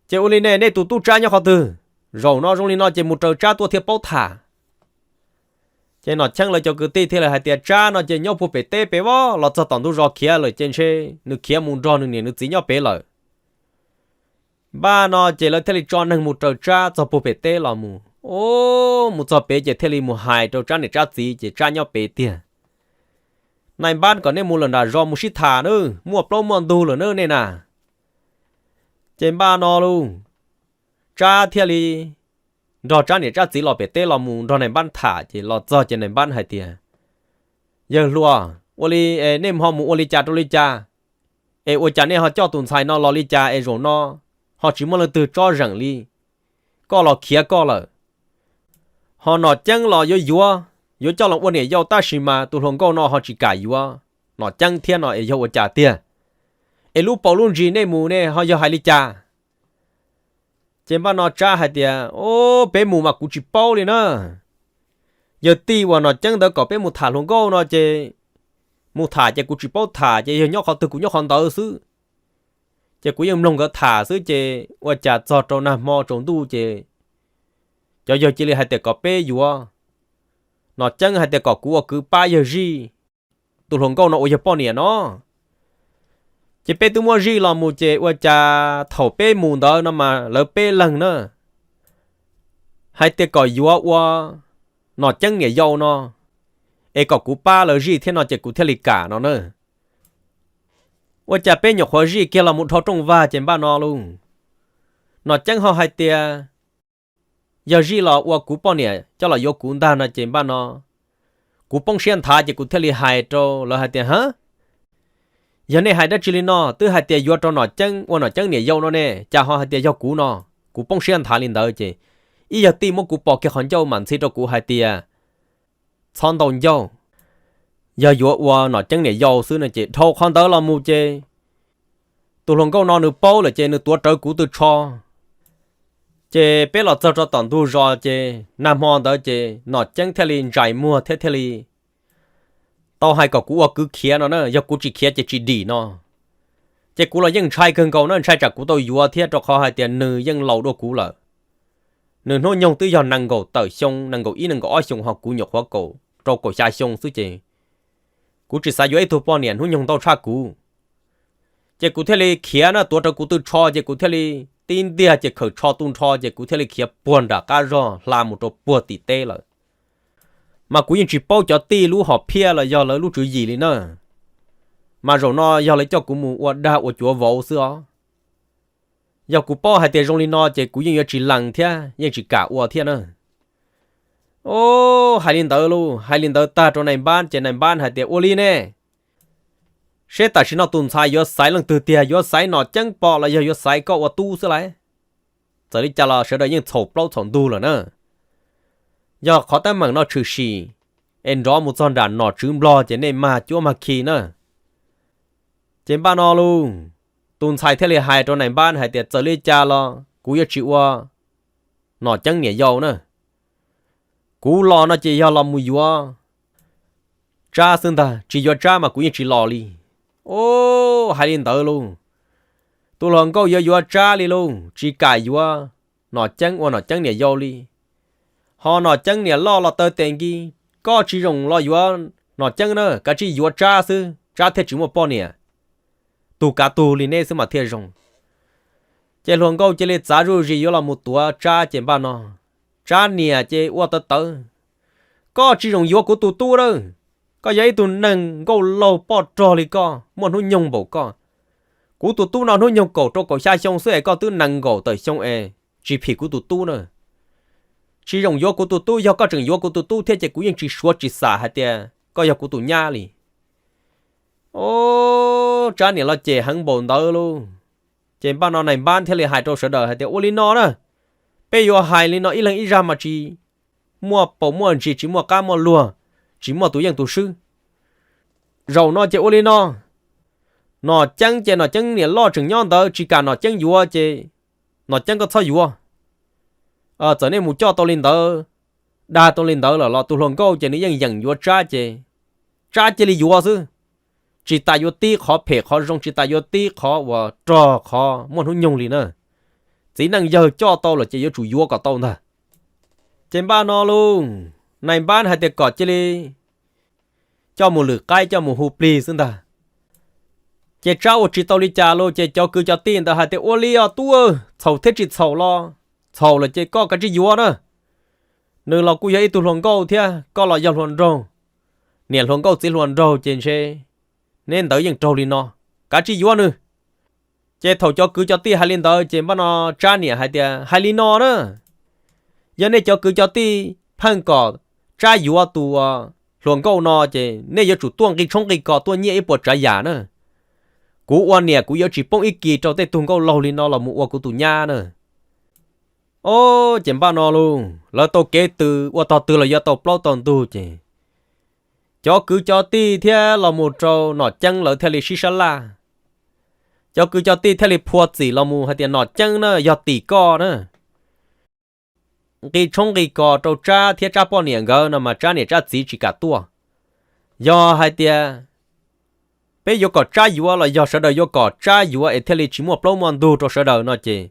Ces ua li ne, nej tus tub Tsab nyob qhov twg? Zaum no zoo li no ces mus raws Tsab tuaj thiaj paub tham. Ces Nom Cheeb lawv cov kwv tij thiaj li hais tias Tsab no ces nyob puag pem teb pem voj, los txog tom ntug zos khiav lawm ces ntshe nws khiav mus nrog nws niam nws txiv nyob pem lawm. Npaj no ces lawv thiaj li tso neeg mus raws Tsab txog puag pem teb los mus. Ub, mus txog pem ces thiaj li mus hais rau Tsab niam Tsab txiv ces Tsab nyob pem tiag. Nais npab kom nej mus lawm nram zos mus sib tham nawb, muaj plaub muaj ntug lawm nawb nej na. Ces npaj no lauj, Tsab thiaj li nrog Tsab niam Tsab txiv los pem teb los mus nrog nais npab tham ces los txog ces nais npab hais tias, Yawg hluas, ua li es nej ho mus ua li cas rau li cas es ua cas nej ho coj tus ntxhais no los li cas es zaum no ho tsis muaj leej twg tsob zeem li, koj los khiav koj lawm? Ho Nom Ceeb los yuav yuav, yuav coj los ua niam yau tab sis mas tus hluas nkauj no ho tsis kam yuav Nom Ceeb thiab no es yog ua cas tiag? Es lub paus lub ntsis nej mus nej ho yog hais li cas? Ces npaj no Tsab hais tias, Ub, peb mus mas kuv tsis paub li na. Yawg tij uas Nom Ceeb ntawd kom peb mus tham hluas nkauj no ces mus tham ces kuv tsis paub tham ces yog nyob qhov twg kuv nyob qhov ntawd xwb. Ces kuv yeej mloog nkawd tham xwb ces ua cas txog rau nag hmo tsaus ntuj ces cov yawg cia li hais tias kom peb yuav Nom Ceeb hais tias kom kuv ua kwv pab yawg zij tus hluas nkauj no ua yawg poj niam no. Ces peb twb muab zij los mus ces ua cas thaum peb mus ntawd no mas lawv peb leeg na hais tias kom yuav ua Nom Ceeb niam yau no, es kom kuv pab lawv zij thiab no ces kuv thiaj li kam no na. Ua cas peb nyuam qhuav zij kiag los mus dhau rooj vag ces npaj no lauj, Nom Ceeb ho hais tias yog zij los ua kuv poj niam coj los yuav kuv ntag no ces npaj no kuv poob siab nthav ces kuv thiaj li hais rau lawv hais tias, Ha, yog nej hais dab tsi li no, twb hais tias yuav rau Nom Ceeb ua Nom Ceeb niam yau no ne, cas ho hais tias yog kuv no? Kuv poob siab nthav li ntawd ces ib yawg tij muab kuv pom kiag qhov ncauj mam ntxhi rau kuv hais tias, Txhob ntaus ncauj, yog yuav ua Nom Ceeb niam yau xwb no ces dhau qhov ntawd los mus ces tus hluas nkauj no nws paub lawm ces nws tuav rawv kuv tw tsho. Ces peb los txog rau tom ntug zos ces nag hmo ntawd ces Nom Ceeb thiaj li ntsais muag thiab thiaj li tau hais kom kuv ua kwv khiav no na, yog kuv tsis khiav ces tsis dim no. Ces kuv los yeej ntshai kawg nkaus na, ntshai tsam kuv tau yuav thiab rau qhov hais tias nws yeej laus dua kuv lawm. Nws hnub nyoog twb yog nees nkaum tawm xyoo, nees nkaum ib nees nkaum ob xyoo ho kuv nyuam qhuav kaum rau kaum xya xyoo xwb ces kuv tsis xav yuav ib tug poj niam hnub nyoog ntau tshaj kuv. Ces kuv thiaj li khiav na, tuav rawv kuv tw tsho ces kuv thiaj li tib ntiag ces khawm tsho tu nrho ces kuv thiaj li khiav puag nram qab zog hla mus rau puag tim teb lawm. Mas kuv yeej tsis paub cov tij lub hom phiaj los yog lawv lub tswv yim li na. Mas zaum no yog lawv coj kuv mus ua dag ua cuav vauv xwb os. Yog kuv paub hais tias zoo li no ces kuv yeej yuav tsis lees thiab yeej tsis kam ua thiab na. Ub, hais li ntawd lauj, hais li ntawd tag rau nais npab ces nais npab hais tias, Ua li ne, seb tam sim no tus ntxhais yuav xaiv leej twg tiag, yuav xaiv Nom Ceeb pom los yog yuav xaiv koj ua tub xwb lauj? Txawm li cas los sawv daws yeej txhaum plaub txhaum ntug lawm na. Yog qhov teeb meem no tshwm sim es nrov mus txog nram nom tswv Nplog ces nej mag cuab mag khi na. Ces npaj no lauj, tus ntxhais thiaj li hais rau nais npab hais tias, Txawm li cas los kuv yuav tsis ua Nom Ceeb niam yau na. Kuv los no ces yog los mus yuav Tsab xwb ntag, tsis yuav Tsab mas kuv yeej tsis los li. Ub, hais li ntawd lauj, tus hluas nkauj yuav yuav Tsab li lauj, tsis kam yuav Nom Ceeb ua Nom Ceeb niam yau li. Ho Nom Ceeb niam loj los taw tes nkis, Koj tsis zoo los yuav Nom Ceeb na, kav tsij yuav Tsab xwb, Tsab thiaj tsis muaj poj niam. Tug kav tug li neb xwb mas thiaj zoo. Ces hluas nkauj cia li txav zuj zus yuav los mus tuav Tsab ces npaj no Tsab niam ces ua tawv tawv, Koj tsis zoo yuav kuv tus tub lawm. Koj yog ib tug neeg nkauj laug poj rog li koj, muaj hnub nyoog npaum koj. Kuv tus tub no hnub nyoog kaum rau kaum xya xyoo xwb es koj twb nees nkaum tawm xyoo es tsis phim kuv tus tub na. Tsis zoo yuav kuv tus tub, yog koj tseem yuav kuv tus tub thiab ces kuv yeej tsis suav tsis xam hais tias koj yog kuv tus nyab li. Ub, Tsab niam los cem heev npaum ntawd lauj. Ces npaj no nais npab thiaj li hais rau sawv daws hais tias, Ua li no na, peb yuav hais li no ib leeg ib zaj mas tsis muaj paus muaj ntsis, tsis muaj qab muaj luag, tsis muaj tus yeej tus swb. Zaum no ces ua li no, Nom Ceeb ces Nom Ceeb niam loj tseem nyob ntawd, tsis kam Nom Ceeb yuav ces Nom Ceeb koj txhob yuav. Txawm nej mus coj tau li ntawd, dag tau li ntawd lawm los tus hluas nkauj ces nws yeej yeem yuav Tsab ces Tsab cia li yuav xwb. Tsis tas yuav tib qhov phem qhov zoo, tsis tas yuav tib qhov uas rog qhov muaj hnub nyoog li na. Txiv neej yawg coj tau lawm ces yuav tsum yuav kom tau ntag. Ces npaj no lauj, nais npab hais tias kom cia li coj mus lwm qaib, coj mus hu plig xwb ntag. Ces Tsab ua tsis tau li cas lauj, ces cov kwv cov tij ntawd hais tias ua li os tub, txhaum thiab tsis txhaum los txhaum lawm ces koj kav tsij yuav na. Nws los kuj yog ib tug hluas nkauj thiab, koj los yog hluas nraug, niam hluas nkauj txiv hluas nraug ces ntshe neb ntawd yeej raug li no, kav tsij yuav nws. Ces thaum cov kwv cov tij hais li ntawd ces npaj no Tsab niam hais tias hais li no na, yog nej cov kwv cov tij pheej kom Tsab yuav tus hluas nkauj no ces nej yuav tsum tuaj nqi tshoob nqi kos tuaj nyiaj ib puas tsav yam na. Kuv ua niam kuv yuav tsis poob ib kis rau tej tug nkauj laug li no los mus ua kuv tus nyab na. Ob, ces npaj no lauj, lawv tau kev tws ua tog twg los yuav tau plaub tau ntug ces cov kwv cov tij thiab los mus rau Nom Ceeb lawv thiaj li sib sab laj. Cov kwv cov tij thiaj li phua txim los mus hais tias Nom Ceeb na, yog tim koj na, nqi tshoob nqi kos rau Tsab thiab Tsab poj niam nkawd no mas Tsab niam Tsab txiv tsis kam tuaj. Yog hais tias peb yuav kom Tsab yuav los yog sawv daws yuav kom Tsab yuav es thiaj li tsis muaj plaub muaj ntug rau sawv daws no ces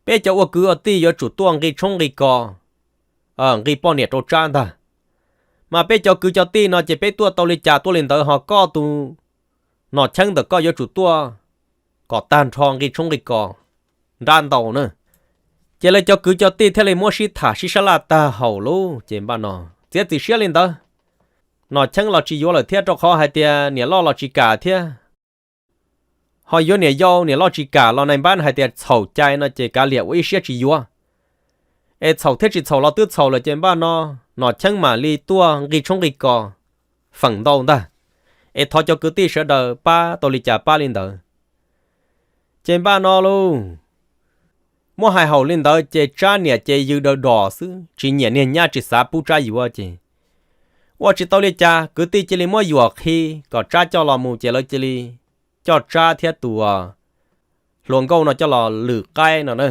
peb cov ua kwv ua tij yuav tsum tuaj nqi tshoob nqi kos, nqi poj niam rau Tsab ntag. Mas peb cov kwv cov tij no ces peb tuaj tau li cas tuaj li ntawd, ho koj tus Nom Ceeb ntawm koj yuav tsum tuaj kom tag nrho nqi tshoob nqi kos nrab ntau na. Ces lawv cov kwv cov tij thiaj li muab sib tham sib sab laj tag haum lauj, ces npaj no txiav txim siab li ntawd. Nom Ceeb los tsis yuav lawm thiab, rau qhov hais tias niam loj los tsis kam thiab. Ho yuav niam yau, niam loj tsis kam los nais npab hais tias txhaum cai no ces kav liam ua ib siab tsis yuav. Es txhaum thiab tsis txhaum los twb txhaum lawm ces npaj no Nom Ceeb mam li tuaj nqi tshoob nqi kos feem ntau ntag, es thov cov kwv tij sawv daws pab tau li cas pab li ntawd. Ces npaj no lauj, muab hais haum li ntawd ces Tsab niam ces yws daws dos xwb, tsis nyiam niag nyab, tsis xav pub Tsab yuav ces ua tsis tau li cas, kwv tij cia li muab yuam qhi kom Tsab coj los mus ces lawv cia li coj Tsab thiab tus hluas nkauj no coj los lwm qaib no na.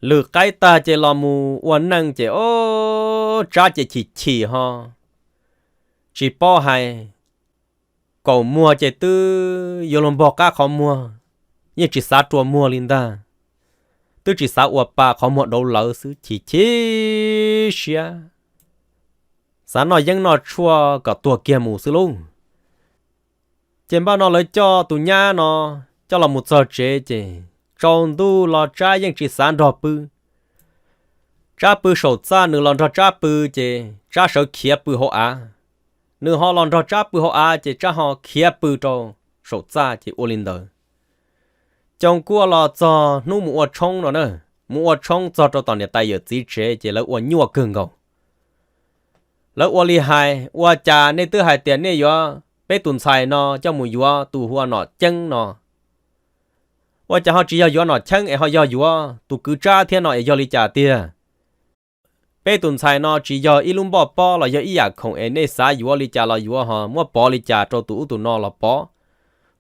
Lwm qaib tag ces los mus ua neej ces ob, Tsab ces chim chim ho tsis paub hais, kaum muag ces twb yuav luag npog qab qhov muag, yeej tsis xav rua muag li ntag. Twb tsis xav ua pa, qhov muag dauv lawv xwb, chim chim siab, xav noj yeeb noj tshuaj kom tuag kiag mus xwb lauj. Ces npaj no lawv coj tus nyab no coj los mus txog tsev ces tsaus ntuj los Tsab yeej tsis xav nrog pw. Tsab pw saum txaj, nws los nrog Tsab pw ces Tsab sawv khiav pw hauv av, nws ho los nrog Tsab pw hauv av ces Tsab ho khiav pw rau saum txaj ces ua li ntawd. Coos kuaj los txog hnub mus ua tshoob no na, mus ua tshoob txog rau tom niam tais yawm txiv tsev ces lawv ua nyuaj kawg nkaus. Lawv ua li hais, ua cas nej twb hais tias nej yuav peb tus ntxhais no coj mus yuav tus hu ua Nom Ceeb no, ua cas ho tsis yog yuav Nom Ceeb es ho yog yuav tus kwv Tsab thiab no es yog li cas tiag? Peb tus ntxhais no tsis yog ib lub npoj pob los yog ib yam khoom es nej xav yuav li cas los yuav, ho muab pov li cas rau tus ub tus no los pov,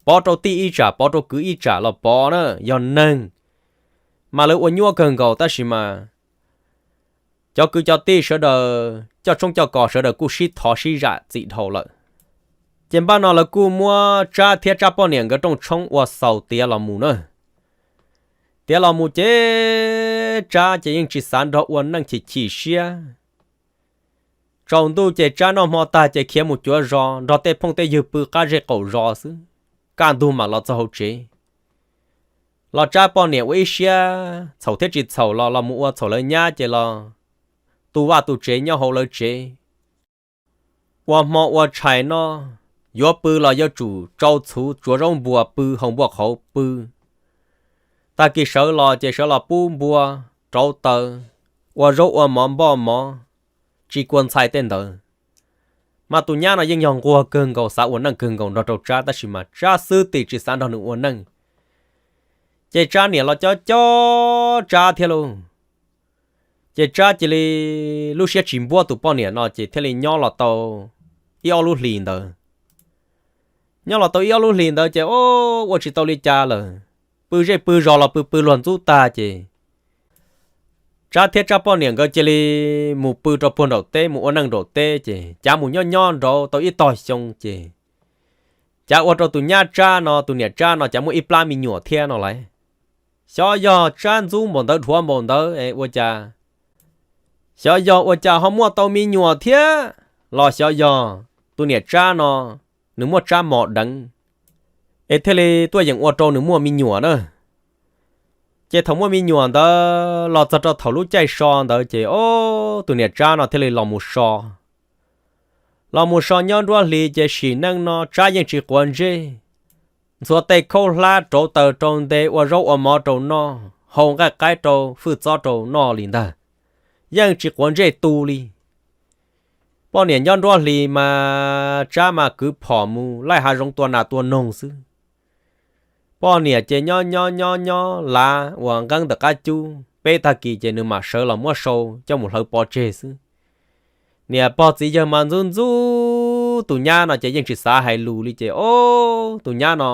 pov rau tij ib tsam, pov rau kwv ib tsam los pov na, yog neeg. Mas lawv ua nyuaj kawg nkaus tab sis mas cov kwv cov tij sawv daws coj tshoob coj kos sawv daws kuj sib thov sib zam txim dhau lawm. Ces npaj no lawv kuj muab Tsab thiab Tsab poj niam nkawd rooj tshoob ua xaus tiav los mus na. Tiav los mus ces Tsab ces yeej tsis xav nrog ua neej, chim chim siab. Tsaus ntuj ces Tsab noj hmo tag ces khiav mus cuav zos nrog tej phooj tej ywg pw qab zej qaum zos xwb, kaj ntug mam los txog hauv tsev. Los Tsab poj niam ua ib siab, txhaum thiab tsis txhaum los los mus ua txhaum lawv nyab ces los tu vaj tu tsev nyob hauv lawv tsev. Ua hmo ua tshais noj, yuav pw los yuav tsum tsau txhuv tsuav zaub npua pw, haus npua qhauv pw. Tag kis sawv los ces sawv los pub npua, rauv taws, ua zaub ua mov npoj mov, tsis kua ntxhais tej ntawd. Mas tus nyab no yeej yog nquag kawg nkaus, xav ua neej kawg nkaus nrog rau Tsab tab sis mas Tsab xwb tim tsis xav nrog nws ua neej. Ces Tsab niam los cob cob Tsab thiab lauj. Ces Tsab cia li lub siab tsis npuab tus poj niam no ces thiaj li nyob los tau ib ob lub hlis ntawd. Nyob los tau ib ob lub hlis ntawd ces o, ua tsis tau li cas lawm, pw zej pw zos los pw pw luag ntxub tag ces Tsab thiab Tsab poj niam nkawd cia li mus pw rau puag nraum teb, mus ua neej nraum teb ces cav mus nyob nyob nraud tau ib tog xyoo ces cav ua rau tus nyab Tsab no, tus niam Tsab no cav muaj ib plab me nyuam thiab no lauj. Xyov yog Tsab ntxub npaum ntawd dhuav npaum ntawd es ua cas, xyov yog ua cas ho muaj tau me nyuam thiab los xyov yog tus niam Tsab no nws muaj Tsab mos deev es thiaj li tuaj yeem ua rau nws muaj me nyuam na. Ces thaum muaj me nyuam ntawd los txog rau thaum lub caij so ntawd ces o, tus niam Tsab no thiaj li los mus so. Los mus so nyob nruab hlis ces sim neej no Tsab yeej tsis quav ntsej, ntxhua tej khaub hlab rauv taws rau nte ua zaub ua mov rau noj, hau nqaij qaib rau fwj txob rau noj li ntag, yeej tsis quav ntsej tu li. Poj niam nyob nruab hlis mas Tsab mas kwv phom mus laij hav zoov tua nas tua noog xwb. Poj niam ces nyob nyob nyob nyob lav uas nqeeb ntawm qab cub, peb tag kis ces nws mam sawv los muab sau coj mus hlawv pov tseg xwb. Niam pog txiv yawg mas ntxub ntxub tus nyab no ces yeej tsis xav hais lus li ces o, tus nyab no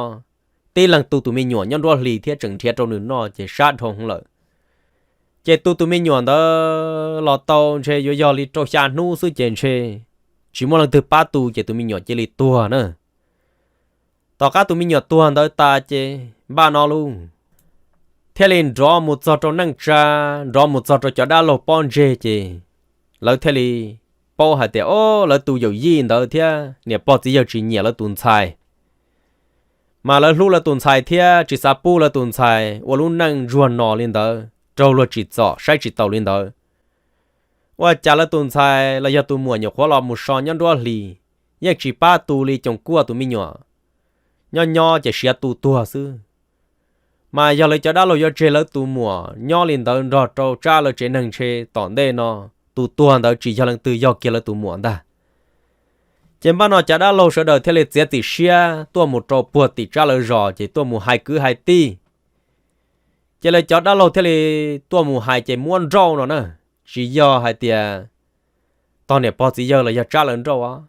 tib leeg tu tus me nyuam nyob nruab hlis thiab tseem nrhiav rau nws noj ces sab dhau hwv lawm. Ces tu tus me nyuam ntawd los tau ntshe yuav yog li rau xya hnub xwb ces ntshe tsis muaj leej twg pab tu ces tus me nyuam cia li tuag na. Tom qab tus me nyuam tuag ntawd tas ces npaj no lauj, thiaj li nrov mus txog rau neej tsa, nrov mus txog rau cov dab laug pob ntseg ces lawv thiaj li paub hais tias o, lawv tus yawm yij ntawd thiab niam pog txiv yawg tsis nyiam lawv tus ntxhais, mas lawv hlub lawv tus ntxhais thiab tsis xav pub lawv tus ntxhais ua lub neej ntsuag no li ntawd raug luag tsim txom saib tsis taus li ntawd. Ua cas lawv tus ntxhais los yog tus muam nyuam qhuav los mus so nyob nruab hlis, yeej tsis pab tu li, coos kuaj tus me nyuam nyob nyob ces siav tu tuag xwb. Mas yog lawv cov dab laug yuav tseg lawv tus muam nyob li ntawd nrog rau Tsab lawv tsev neeg ntshe tom ntej no tus tuag ntawd tsis yog leej twg, yog kiag lawv tus muam ntag. Ces npaj no cov dab laug sawv daws thiaj li txiav txim siab tuaj mus rau puag tim Tsab lawv zos ces tuaj mus hais kwv hais tij. Ces lawv cov dab laug thiaj li tuaj mus hais ces muab nrauj no na, tsis yog hais tias tog niam pog txiv yawg los yog Tsab lawv nrauj os,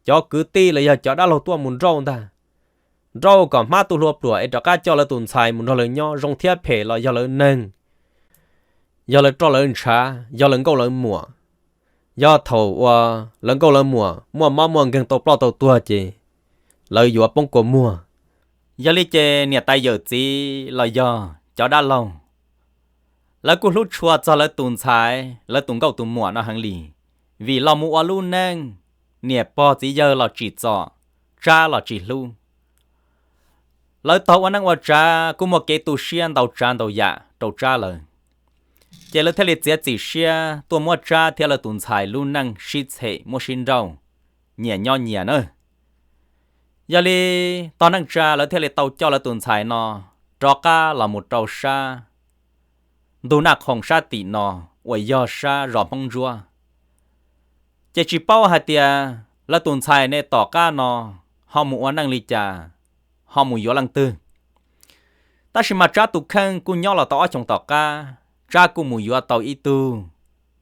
cov kwv tij los yog cov dab laug tuaj mus nrauj ntag. Nrauj kom hmab tu hlua pluam es rov qab coj lawv tus ntxhais mus nrog lawv nyob, zoo thiab phem los yog lawv neeg, yog lawv roj lawv ntshav, yog lawv nkauj lawv muam, yog thaum uas lawv nkauj lawv muam muaj mob muaj nkeeg tau ploj tau tuag ces lawv yuav poob kua muag. Yog li ces niam tais yawm txiv los yog cov dab laug, lawv kuj hlub tshua txog lawv tus ntxhais, lawv tus nkauj tus muam no heev li, vim los mus ua lub neej, niam pog txiv yawg los tsim txom, Tsab los tsis hlub. Lawv tog ua neej ua tsav kuj muaj kev tu siab ntau tsav ntau yam rau Tsab lawv, ces lawv thiaj li txiav txim siab tuaj muab Tsab thiab lawv tus ntxhais lub neej sib txhem muab sib nrauj, nyias nyob nyias na. Yog li tog neej tsa lawv thiaj li tau coj lawv tus ntxhais no rov qab los mus rau sab ntug Naj Qhoos sab tim no uas yog sab zos Hmoob Ntsuab. Ces tsis paub hais tias lawv tus ntxhais ne tom qab no ho mus ua neej li cas, ho mus yuav leej twg. Tab sis mas Tsab tus kheej kuj nyob los tau ob xyoos tom qab, Tsab kuj mus yuav tau ib tug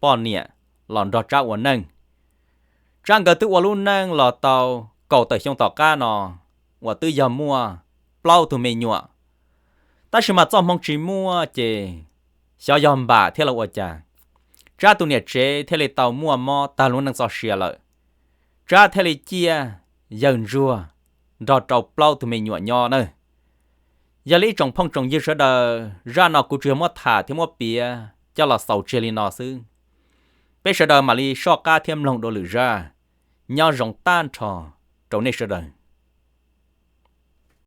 poj niam los nrog Tsab ua neej. Tsab nkawd twb ua lub neej los tau kaum tawm xyoo tom qab no uas twb yog muaj plaub tug me nyuam. Tab sis mas txoj hmoo tsis muaj ces xyov yog npam thiab los ua cas, Tsab tus niam tsev thiaj li tau muaj mob tag lub neej txoj sia lawm. Tsab thiaj li ciaj yawg ntsuag nrog rau plaub tug me nyuam nyob na. Yog li ib tsoom phooj tsoom ywg sawv daws, zaj no kuv tsuas yog muab tham thiab muab piav coj los xaus tseg li no xwb. Peb sawv daws mam li soj qab thiab mloog dua lwm zaj. Nyob zoo tag nrho rau nej sawv daws.